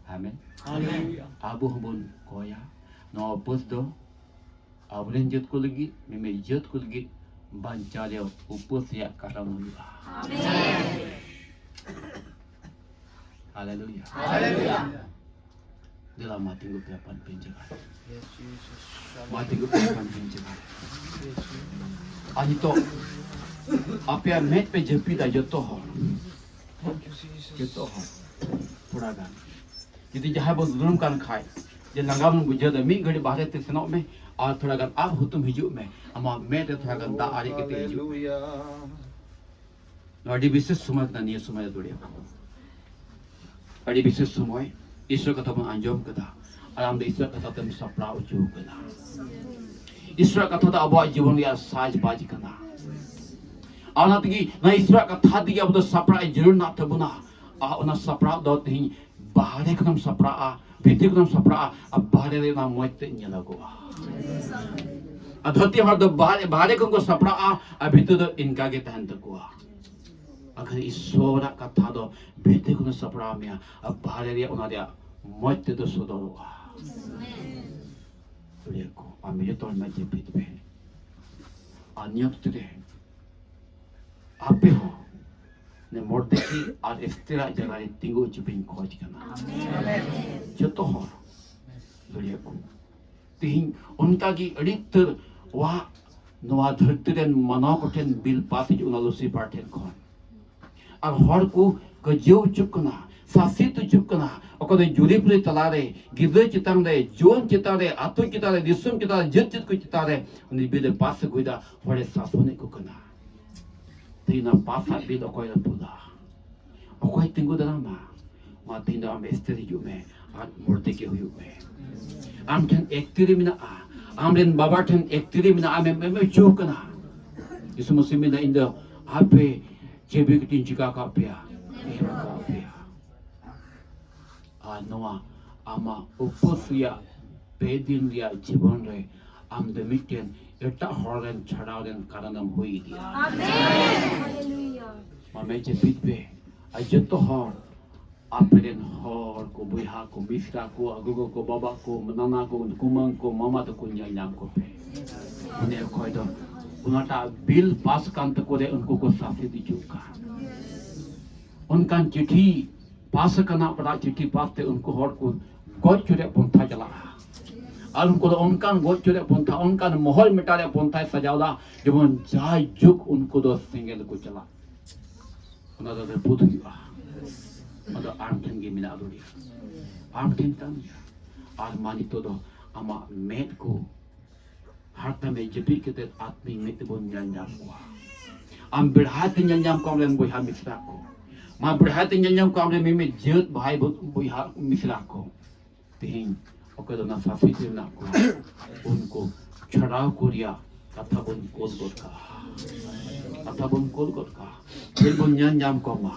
ᱟᱢᱮᱱ᱾ ᱦᱟᱞᱮᱞᱩᱭᱟ᱾ ᱟᱵᱚ ᱦᱚᱸᱵᱚᱱ ᱠᱚᱭᱟ ᱱᱚᱣᱟ ᱩᱯᱟᱹᱥ ᱫᱚ ᱟᱵᱚᱨᱮᱱ ᱡᱟᱹᱛ ᱠᱚ ᱞᱟᱹᱜᱤᱫ, ᱢᱤᱢᱤᱫ ᱡᱟᱹᱛ ᱠᱚ ᱞᱟᱹᱜᱤᱫ ᱵᱟᱧᱪᱟᱣ ᱨᱮᱭᱟᱜ ᱩᱯᱟᱹᱥ ᱨᱮᱭᱟᱜ ᱠᱟᱨᱚᱱ ᱦᱩᱭᱩᱜᱼᱟ᱾ ᱦᱟᱞᱮᱞᱩᱭᱟ᱾ ᱫᱮᱞᱟ ᱢᱟ ᱛᱤᱸᱜᱩ ᱯᱮ, ᱟᱯᱟᱱ ᱟᱹᱯᱤᱱ ᱡᱟᱭᱜᱟ ᱨᱮ᱾ ᱢᱟ ᱛᱤᱸᱜᱩ ᱯᱮ, ᱟᱯᱟᱱ ᱟᱹᱯᱤᱱ ᱡᱟᱭᱜᱟ ᱨᱮ᱾ ᱟᱨ ᱱᱤᱛᱚᱜ ᱟᱯᱮᱭᱟᱜ ᱢᱮᱫ ᱯᱮ ᱡᱟᱹᱯᱤᱫᱟ ᱡᱚᱛᱚ ᱦᱚᱲ, ᱡᱚᱛᱚ ᱦᱚᱲ ᱛᱷᱚᱲᱟ ᱜᱟᱱ᱾ ᱡᱩᱫᱤ ᱡᱟᱦᱟᱸᱭ ᱵᱚᱱ ᱫᱩᱲᱩᱵ ᱠᱟᱱ ᱠᱷᱟᱡ, ᱡᱮ ᱞᱟᱸᱜᱟ ᱵᱚᱱ ᱵᱩᱡᱷᱟᱹᱣ ᱫᱟ, ᱢᱤᱫ ᱜᱷᱟᱹᱲᱤᱡ ᱵᱟᱦᱨᱮ ᱛᱮ ᱥᱮᱱᱚᱜ ᱢᱮ ᱟᱨ ᱛᱷᱚᱲᱟ ᱜᱟᱱ ᱟᱨ ᱦᱩᱛᱩᱢ ᱦᱤᱡᱩᱜ ᱢᱮ᱾ ᱟᱢᱟᱜ ᱢᱮᱫ ᱨᱮ ᱛᱷᱚᱲᱟ ᱜᱟᱱ ᱫᱟᱜ ᱟᱨᱮᱡ ᱠᱟᱛᱮ ᱦᱤᱡᱩᱜ ᱢᱮ᱾ ᱱᱚᱣᱟ ᱟᱹᱰᱤ ᱵᱤᱥᱮᱥ ᱥᱚᱢᱚᱭ ᱠᱟᱱᱟ, ᱱᱤᱭᱟᱹ ᱥᱚᱢᱚᱭ ᱫᱚ ᱫᱩᱲᱩᱵ᱾ ᱟᱹᱰᱤ ᱵᱤᱥᱮᱥ ᱥᱚᱢᱚᱭ, ᱤᱥᱚᱨ ᱠᱟᱛᱷᱟ ᱵᱚᱱ ᱟᱸᱡᱚᱢ ᱠᱟᱫᱟ, ᱟᱨ ᱟᱢ ᱫᱚ ᱤᱥᱚᱨ ᱠᱟᱛᱷᱟ ᱛᱮᱢ ᱥᱟᱯᱲᱟᱣ ᱦᱚᱪᱚ ᱠᱟᱱᱟ᱾ ᱤᱥᱚᱨᱟᱜ ᱠᱟᱛᱷᱟ ᱫᱚ ᱟᱵᱚᱣᱟᱜ ᱡᱤᱵᱚᱱ ᱨᱮᱭᱟᱜ ᱥᱟᱡᱽ ᱵᱟᱡᱽ ᱠᱟᱱᱟ᱾ ᱟᱨ ᱚᱱᱟ ᱛᱮᱜᱮ, ᱱᱚᱣᱟ ᱤᱥᱚᱨᱟᱜ ᱠᱟᱛᱷᱟ ᱛᱮᱜᱮ ᱟᱵᱚ ᱫᱚ ᱥᱟᱯᱲᱟᱜ ᱡᱟᱹᱨᱩᱲ ᱢᱮᱱᱟᱜ ᱛᱟᱵᱚᱱᱟ᱾ ᱟᱨ ᱚᱱᱟ ᱥᱟᱯᱲᱟᱣ ᱫᱚ ᱛᱮᱦᱮᱧ ᱵᱟᱦᱨᱮ ᱠᱷᱚᱱᱮᱢ ᱥᱟᱯᱲᱟᱜᱼᱟ, ᱵᱷᱤᱛᱤᱨ ᱠᱷᱚᱱᱮᱢ ᱥᱟᱯᱲᱟᱜᱼᱟ, ᱟᱨ ᱵᱟᱦᱨᱮ ᱨᱮ ᱚᱱᱟ ᱢᱚᱡᱽ ᱛᱮ ᱧᱮᱞᱚᱜᱚᱜᱼᱟ᱾ ᱟᱨ ᱫᱷᱟᱹᱨᱛᱤ ᱦᱚᱲ ᱫᱚ ᱵᱟᱦᱨᱮ, ᱵᱟᱦᱨᱮ ᱠᱷᱚᱱ ᱠᱚ ᱥᱟᱯᱲᱟᱜᱼᱟ, ᱟᱨ ᱵᱷᱤᱛᱤᱨ ᱫᱚ ᱤᱱᱠᱟ ᱜᱮ ᱛᱟᱦᱮᱱ ᱛᱟᱠᱚᱣᱟ᱾ ᱟᱠᱷᱟᱱ ᱤᱥᱚᱨᱟᱜ ᱠᱟᱛᱷᱟ ᱫᱚ ᱵᱷᱤᱛᱤᱨ ᱠᱷᱚᱱ ᱥᱟᱯᱲᱟᱣ ᱢᱮᱭᱟ, ᱟᱨ ᱵᱟᱦᱨᱮ ᱨᱮᱭᱟᱜ ᱚᱱᱟ ᱨᱮᱭᱟᱜ ᱢᱚᱡᱽ ᱛᱮᱫᱚ ᱥᱚᱫᱚᱨᱚᱜᱼᱟ᱾ ᱞᱟᱹᱭᱟᱠᱚ, ᱟᱢ ᱡᱚᱛᱚ ᱦᱚᱲ ᱢᱮᱫ ᱡᱟᱹᱯᱤᱫ ᱯᱮ᱾ ᱟᱨ ᱱᱤᱭᱟᱹ ᱚᱠᱛᱮ ᱨᱮ ᱟᱯᱮ ᱦᱚᱸ ᱱᱮ ᱢᱚᱨᱫᱮᱠᱤ ᱟᱨ ᱮᱥᱛᱮᱨᱟᱜ ᱡᱟᱭᱜᱟ ᱨᱮ ᱛᱤᱸᱜᱩ ᱦᱚᱪᱚ ᱯᱮᱧ ᱠᱷᱚᱡᱽ ᱠᱟᱱᱟ᱾ ᱡᱚᱛᱚ ᱦᱚᱲ ᱞᱟᱹᱭᱟᱠᱚ᱾ ᱛᱮᱦᱮᱧ ᱚᱱᱠᱟᱜᱮ ᱟᱹᱰᱤ ᱩᱛᱟᱹᱨ ᱣᱟᱜ ᱱᱚᱣᱟ ᱫᱷᱟᱹᱨᱛᱤ ᱨᱮᱱ ᱢᱟᱱᱣᱟ ᱠᱚᱴᱷᱮᱱ ᱵᱤᱞ ᱯᱟᱥ ᱦᱤᱡᱩᱜ ᱠᱟᱱᱟ ᱞᱩᱥᱤᱯᱷᱟᱨ ᱴᱷᱮᱱ ᱠᱷᱚᱱ᱾ ᱟᱨ ᱦᱚᱲ ᱠᱚ ᱠᱟᱹᱡᱟᱹᱣ ᱦᱚᱪᱚᱜ ᱠᱟᱱᱟ, ᱥᱟᱥᱮᱛ ᱦᱚᱪᱚᱜ ᱠᱟᱱᱟ᱾ ᱚᱠᱚᱭ ᱫᱚ ᱡᱩᱨᱤᱯᱩᱨᱤ ᱛᱟᱞᱟᱨᱮ, ᱜᱤᱫᱽᱨᱟᱹ ᱪᱮᱛᱟᱱ ᱨᱮ, ᱡᱩᱣᱟᱹᱱ ᱪᱮᱛᱟᱱ ᱨᱮ, ᱟᱹᱛᱩ ᱪᱮᱛᱟᱱ ᱨᱮ, ᱫᱤᱥᱚᱢ ᱪᱮᱛᱟᱱ ᱨᱮ, ᱡᱟᱹᱛ ᱡᱟᱹᱛ ᱠᱚ ᱪᱮᱛᱟᱱ ᱨᱮ ᱩᱱᱤ ᱵᱤᱞ ᱮ ᱯᱟᱥ ᱟᱹᱜᱩᱭᱮᱫᱟ, ᱦᱚᱲᱮ ᱥᱟᱥᱚᱱᱮᱫ ᱠᱚ ᱠᱟᱱᱟ᱾ ᱛᱮᱦᱮᱧ ᱚᱱᱟ ᱯᱟᱥᱟᱜ ᱵᱤᱞ ᱚᱠᱚᱭ ᱨᱟᱹᱯᱩᱫᱟ? ᱚᱠᱚᱭ ᱛᱤᱸᱜᱩ ᱫᱟᱨᱟᱢᱟ? ᱢᱟ ᱛᱮᱦᱮᱧ ᱫᱚ ᱟᱢ ᱮᱥᱛᱷᱤᱨ ᱦᱤᱡᱩᱜ ᱢᱮ ᱟᱨ ᱢᱚᱨᱫᱮᱠᱮ ᱦᱩᱭᱩᱜ ᱢᱮ᱾ ᱟᱢ ᱴᱷᱮᱱ ᱮᱠᱛᱤᱨᱤ ᱢᱮᱱᱟᱜᱼᱟ, ᱟᱢ ᱨᱮᱱ ᱵᱟᱵᱟ ᱴᱷᱮᱱ ᱮᱠᱛᱤᱨᱤ ᱢᱮᱱᱟᱜᱼᱟ, ᱟᱢᱮᱢ ᱮᱢ ᱦᱚᱪᱚ ᱠᱟᱱᱟ᱾ ᱡᱤᱥᱩ ᱢᱟᱹᱥᱤ ᱢᱮᱱᱫᱟ, ᱤᱧ ᱫᱚ ᱟᱯᱮ ᱪᱷᱟᱹᱵᱤ ᱠᱟᱛᱮᱧ ᱪᱤᱠᱟ ᱠᱟᱜ ᱯᱮᱭᱟ, ᱮᱢ ᱠᱟᱜ ᱯᱮᱭᱟ᱾ ᱟᱨ ᱱᱚᱣᱟ ᱟᱢᱟᱜ ᱩᱯᱟᱹᱥ ᱨᱮᱭᱟᱜ ᱯᱮ ᱫᱤᱱ ᱨᱮᱭᱟᱜ ᱡᱤᱵᱚᱱ ᱨᱮ ᱟᱢ ᱫᱚ ᱢᱤᱫᱴᱮᱱ ᱮᱴᱟᱜ ᱦᱚᱲ ᱨᱮᱱ ᱪᱷᱟᱰᱟᱣ ᱨᱮᱱ ᱠᱟᱨᱚᱱᱮᱢ ᱦᱩᱭ ᱤᱫᱤᱜᱼᱟ᱾ ᱟᱢᱮ ᱡᱟᱹᱯᱤᱫ ᱯᱮ, ᱟᱨ ᱡᱚᱛᱚ ᱦᱚᱲ, ᱟᱯᱮ ᱨᱮᱱ ᱦᱚᱲ ᱠᱚ, ᱵᱚᱭᱦᱟ ᱠᱚ, ᱢᱤᱥᱨᱟ ᱠᱚ, ᱜᱚᱜᱚ ᱠᱚ, ᱵᱟᱵᱟ ᱠᱚ, ᱱᱟᱱᱟ ᱠᱚ, ᱠᱩᱢᱟᱹᱝ ᱠᱚ, ᱢᱟᱢᱟ ᱛᱟᱠᱚ ᱧᱮᱞ ᱧᱟᱢ ᱠᱚᱯᱮ᱾ ᱩᱱᱤ ᱚᱠᱚᱭ ᱫᱚ ᱚᱱᱟᱴᱟᱜ ᱵᱤᱞ ᱯᱟᱥ ᱠᱟᱱ ᱛᱟᱠᱚ ᱨᱮ ᱩᱱᱠᱩ ᱠᱚ ᱥᱟᱥᱮᱛ ᱦᱤᱡᱩᱜ ᱠᱟᱱ᱾ ᱚᱱᱠᱟᱱ ᱪᱤᱴᱷᱤ ᱯᱟᱥ ᱟᱠᱟᱱᱟ, ᱚᱠᱟᱴᱟᱜ ᱪᱤᱴᱷᱤ ᱯᱟᱥ ᱛᱮ ᱩᱱᱠᱩ ᱦᱚᱲ ᱠᱚ ᱜᱚᱡ ᱦᱚᱪᱚ ᱨᱮᱭᱟᱜ ᱯᱚᱱᱛᱷᱟ ᱪᱟᱞᱟᱜᱼᱟ᱾ ᱟᱨ ᱩᱱᱠᱩ ᱫᱚ ᱚᱱᱠᱟᱱ ᱜᱚᱡ ᱦᱚᱪᱚ ᱨᱮᱭᱟᱜ ᱯᱚᱱᱛᱷᱟ, ᱚᱱᱠᱟᱱ ᱢᱚᱦᱚᱞ ᱢᱮᱴᱟᱣ ᱨᱮᱭᱟᱜ ᱯᱚᱱᱛᱷᱟᱭ ᱥᱟᱡᱟᱣ ᱮᱫᱟ, ᱡᱮᱢᱚᱱ ᱡᱟᱭᱡᱩᱜᱽ ᱩᱱᱠᱩ ᱫᱚ ᱥᱮᱸᱜᱮᱞ ᱠᱚ ᱪᱟᱞᱟᱜ᱾ ᱚᱱᱟ ᱫᱚ ᱨᱟᱹᱯᱩᱫ ᱦᱩᱭᱩᱜᱼᱟ᱾ ᱚᱱᱟ ᱫᱚ ᱟᱢ ᱴᱷᱮᱱ ᱜᱮ ᱢᱮᱱᱟᱜ ᱞᱩᱲᱤ, ᱟᱢ ᱴᱷᱮᱱ ᱠᱟᱱ ᱜᱮᱭᱟ᱾ ᱟᱨ ᱢᱟ ᱱᱤᱛᱚᱜ ᱫᱚ ᱟᱢᱟᱜ ᱢᱮᱫ ᱠᱚ ᱦᱟᱨᱛᱟ ᱢᱮ ᱡᱟᱹᱯᱤᱫ ᱠᱟᱛᱮ ᱟᱛᱢᱤᱠ ᱢᱮᱫ ᱛᱮᱵᱚᱱ ᱧᱮᱞ ᱧᱟᱢ ᱠᱚᱣᱟ᱾ ᱟᱢ ᱵᱮᱲᱦᱟᱭ ᱛᱮ ᱧᱮᱞ ᱧᱟᱢ ᱠᱚᱣᱟ ᱟᱢᱨᱮᱱ ᱵᱚᱭᱦᱟ ᱢᱤᱥᱨᱟ ᱠᱚ᱾ ᱢᱟ ᱵᱮᱲᱦᱟᱭ ᱛᱮ ᱧᱮᱞ ᱧᱟᱢ ᱠᱚᱣᱟ ᱟᱢᱨᱮᱱ ᱢᱤᱢᱤᱫ ᱡᱟᱹᱛ ᱵᱷᱟᱭ ᱵᱚ-, ᱵᱚᱭᱦᱟ ᱢᱤᱥᱨᱟ ᱠᱚ᱾ ᱛᱮᱦᱮᱧ ᱚᱠᱚᱭ ᱫᱚ ᱚᱱᱟ ᱥᱟᱥᱮᱛ ᱨᱮ ᱢᱮᱱᱟᱜ ᱠᱚᱣᱟ, ᱩᱱᱠᱩ ᱪᱷᱟᱰᱟᱣ ᱠᱚ ᱨᱮᱭᱟᱜ ᱠᱟᱛᱷᱟ ᱵᱚᱱ ᱠᱳᱞ ᱜᱚᱫ ᱠᱟᱜᱼᱟ᱾ ᱠᱟᱛᱷᱟ ᱵᱚᱱ ᱠᱳᱞ ᱜᱚᱫ ᱠᱟᱜᱼᱟ᱾ ᱯᱮᱞ ᱵᱚᱱ ᱧᱮᱞ ᱧᱟᱢ ᱠᱚᱣᱟ ᱢᱟ᱾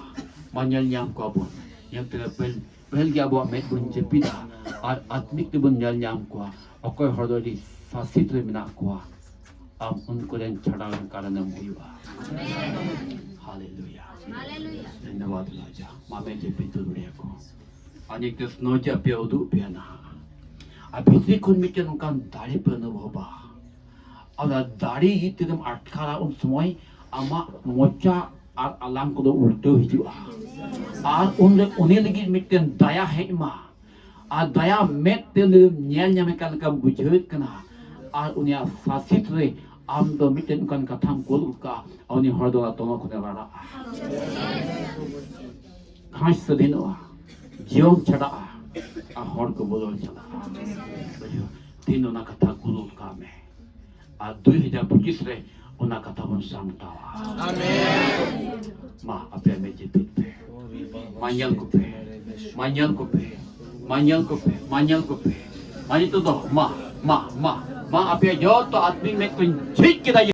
ᱢᱟ ᱧᱮᱞ ᱧᱟᱢ ᱠᱚᱣᱟ ᱵᱚᱱ᱾ ᱧᱮᱞ ᱛᱮ ᱯᱮᱞ, ᱯᱮᱞ ᱜᱮ ᱟᱵᱚᱣᱟᱜ ᱢᱮᱫ ᱵᱚᱱ ᱡᱟᱹᱯᱤᱫᱟ ᱟᱨ ᱟᱛᱢᱤᱠ ᱛᱮᱵᱚᱱ ᱧᱮᱞ ᱧᱟᱢ ᱠᱚᱣᱟ᱾ ᱚᱠᱚᱭ ᱦᱚᱲ ᱫᱚ ᱟᱹᱰᱤ ᱥᱟᱥᱮᱛ ᱨᱮ ᱢᱮᱱᱟᱜ ᱠᱚᱣᱟ, ᱟᱢ ᱩᱱᱠᱩ ᱨᱮᱱ ᱪᱷᱟᱰᱟᱣ ᱨᱮᱱ ᱠᱟᱨᱚᱱᱮᱢ ᱦᱩᱭᱩᱜᱼᱟ᱾ ᱦᱟᱞᱮᱞᱩᱭᱟ᱾ ᱦᱟᱞᱮᱞᱩᱭᱟ᱾ ᱫᱷᱚᱱᱭᱚᱵᱟᱫ ᱨᱟᱡᱟ᱾ ᱢᱟ ᱢᱮᱫ ᱡᱟᱹᱯᱤᱫ ᱫᱩᱲᱩᱵ ᱨᱮᱭᱟ ᱠᱚ᱾ ᱟᱨ ᱱᱤᱛᱚᱜ ᱥᱱᱚᱡ ᱟᱯᱮ ᱩᱫᱩᱜ ᱯᱮᱭᱟ ᱱᱟᱦᱟᱜ᱾ ᱟᱨ ᱵᱷᱤᱛᱨᱤ ᱠᱷᱚᱱ ᱢᱤᱫᱴᱮᱱ ᱚᱱᱠᱟᱱ ᱫᱟᱲᱮ ᱯᱮ ᱚᱱᱩᱵᱷᱚᱵᱟ᱾ ᱟᱨ ᱚᱱᱟ ᱫᱟᱲᱮ ᱛᱤᱨᱮᱢ ᱟᱴᱠᱟᱨᱟ, ᱩᱱ ᱥᱚᱢᱚᱭ ᱟᱢᱟᱜ ᱢᱚᱪᱟ ᱟᱨ ᱟᱞᱟᱝ ᱠᱚᱫᱚ ᱩᱞᱴᱟᱹᱣ ᱦᱤᱡᱩᱜᱼᱟ᱾ ᱟᱨ ᱩᱱᱨᱮ ᱩᱱᱤ ᱞᱟᱹᱜᱤᱫ ᱢᱤᱫᱴᱮᱱ ᱫᱟᱭᱟ ᱦᱮᱡ ᱢᱟ᱾ ᱟᱨ ᱫᱟᱭᱟ ᱢᱮᱫ ᱛᱮ ᱩᱱᱤ ᱧᱮᱞ ᱧᱟᱢᱮ ᱠᱟᱱ ᱞᱮᱠᱟᱢ ᱵᱩᱡᱷᱟᱹᱣᱮᱫ ᱠᱟᱱᱟ᱾ ᱟᱨ ᱩᱱᱤᱭᱟᱜ ᱥᱟᱥᱮᱛ ᱨᱮ ᱟᱢ ᱫᱚ ᱢᱤᱫᱴᱮᱱ ᱚᱱᱠᱟᱱ ᱠᱟᱛᱷᱟᱢ ᱠᱩᱞ ᱜᱚᱫ ᱠᱟᱜᱼᱟ, ᱩᱱᱤ ᱦᱚᱲ ᱫᱚ ᱚᱱᱟ ᱛᱚᱱᱚ ᱠᱷᱚᱱᱮ ᱨᱟᱲᱟᱜᱼᱟ, ᱜᱷᱟᱥ ᱥᱟᱹᱫᱷᱤᱱᱚᱜᱼᱟ, ᱡᱤᱭᱚᱱ ᱪᱷᱟᱰᱟᱜᱼᱟ, ᱟᱨ ᱦᱚᱲ ᱠᱚ ᱵᱚᱫᱚᱞ ᱪᱟᱞᱟᱜᱼᱟ᱾ ᱵᱩᱡᱷᱟᱹᱣ? ᱛᱤᱦᱤᱧ ᱚᱱᱟ ᱠᱟᱛᱷᱟ ᱠᱩᱞ ᱜᱚᱫ ᱠᱟᱜ ᱢᱮ, ᱟᱨ ᱫᱩᱭ ᱦᱟᱡᱟᱨ ᱯᱚᱸᱪᱤᱥ ᱨᱮ ᱚᱱᱟ ᱠᱟᱛᱷᱟ ᱵᱚᱱ ᱥᱟᱢᱴᱟᱣᱟ᱾ ᱢᱟ ᱟᱯᱮ ᱢᱮᱫ ᱡᱟᱹᱯᱤᱫ ᱯᱮ, ᱢᱟ ᱧᱮᱞ ᱠᱚᱯᱮ, ᱢᱟ ᱧᱮᱞ ᱠᱚᱯᱮ, ᱢᱟ ᱧᱮᱞ ᱠᱚᱯᱮ, ᱢᱟ ᱧᱮᱞ ᱠᱚᱯᱮ, ᱢᱟ ᱱᱤᱛᱚᱜ ᱫᱚ ᱢᱟ, ᱢᱟ, ᱢᱟ, ᱢᱟ ᱟᱯᱮ ᱡᱚᱛᱚ ᱟᱹᱛᱤᱧ ᱢᱮᱫ ᱠᱚᱧ ᱡᱷᱤᱡ ᱠᱮᱫᱟ᱾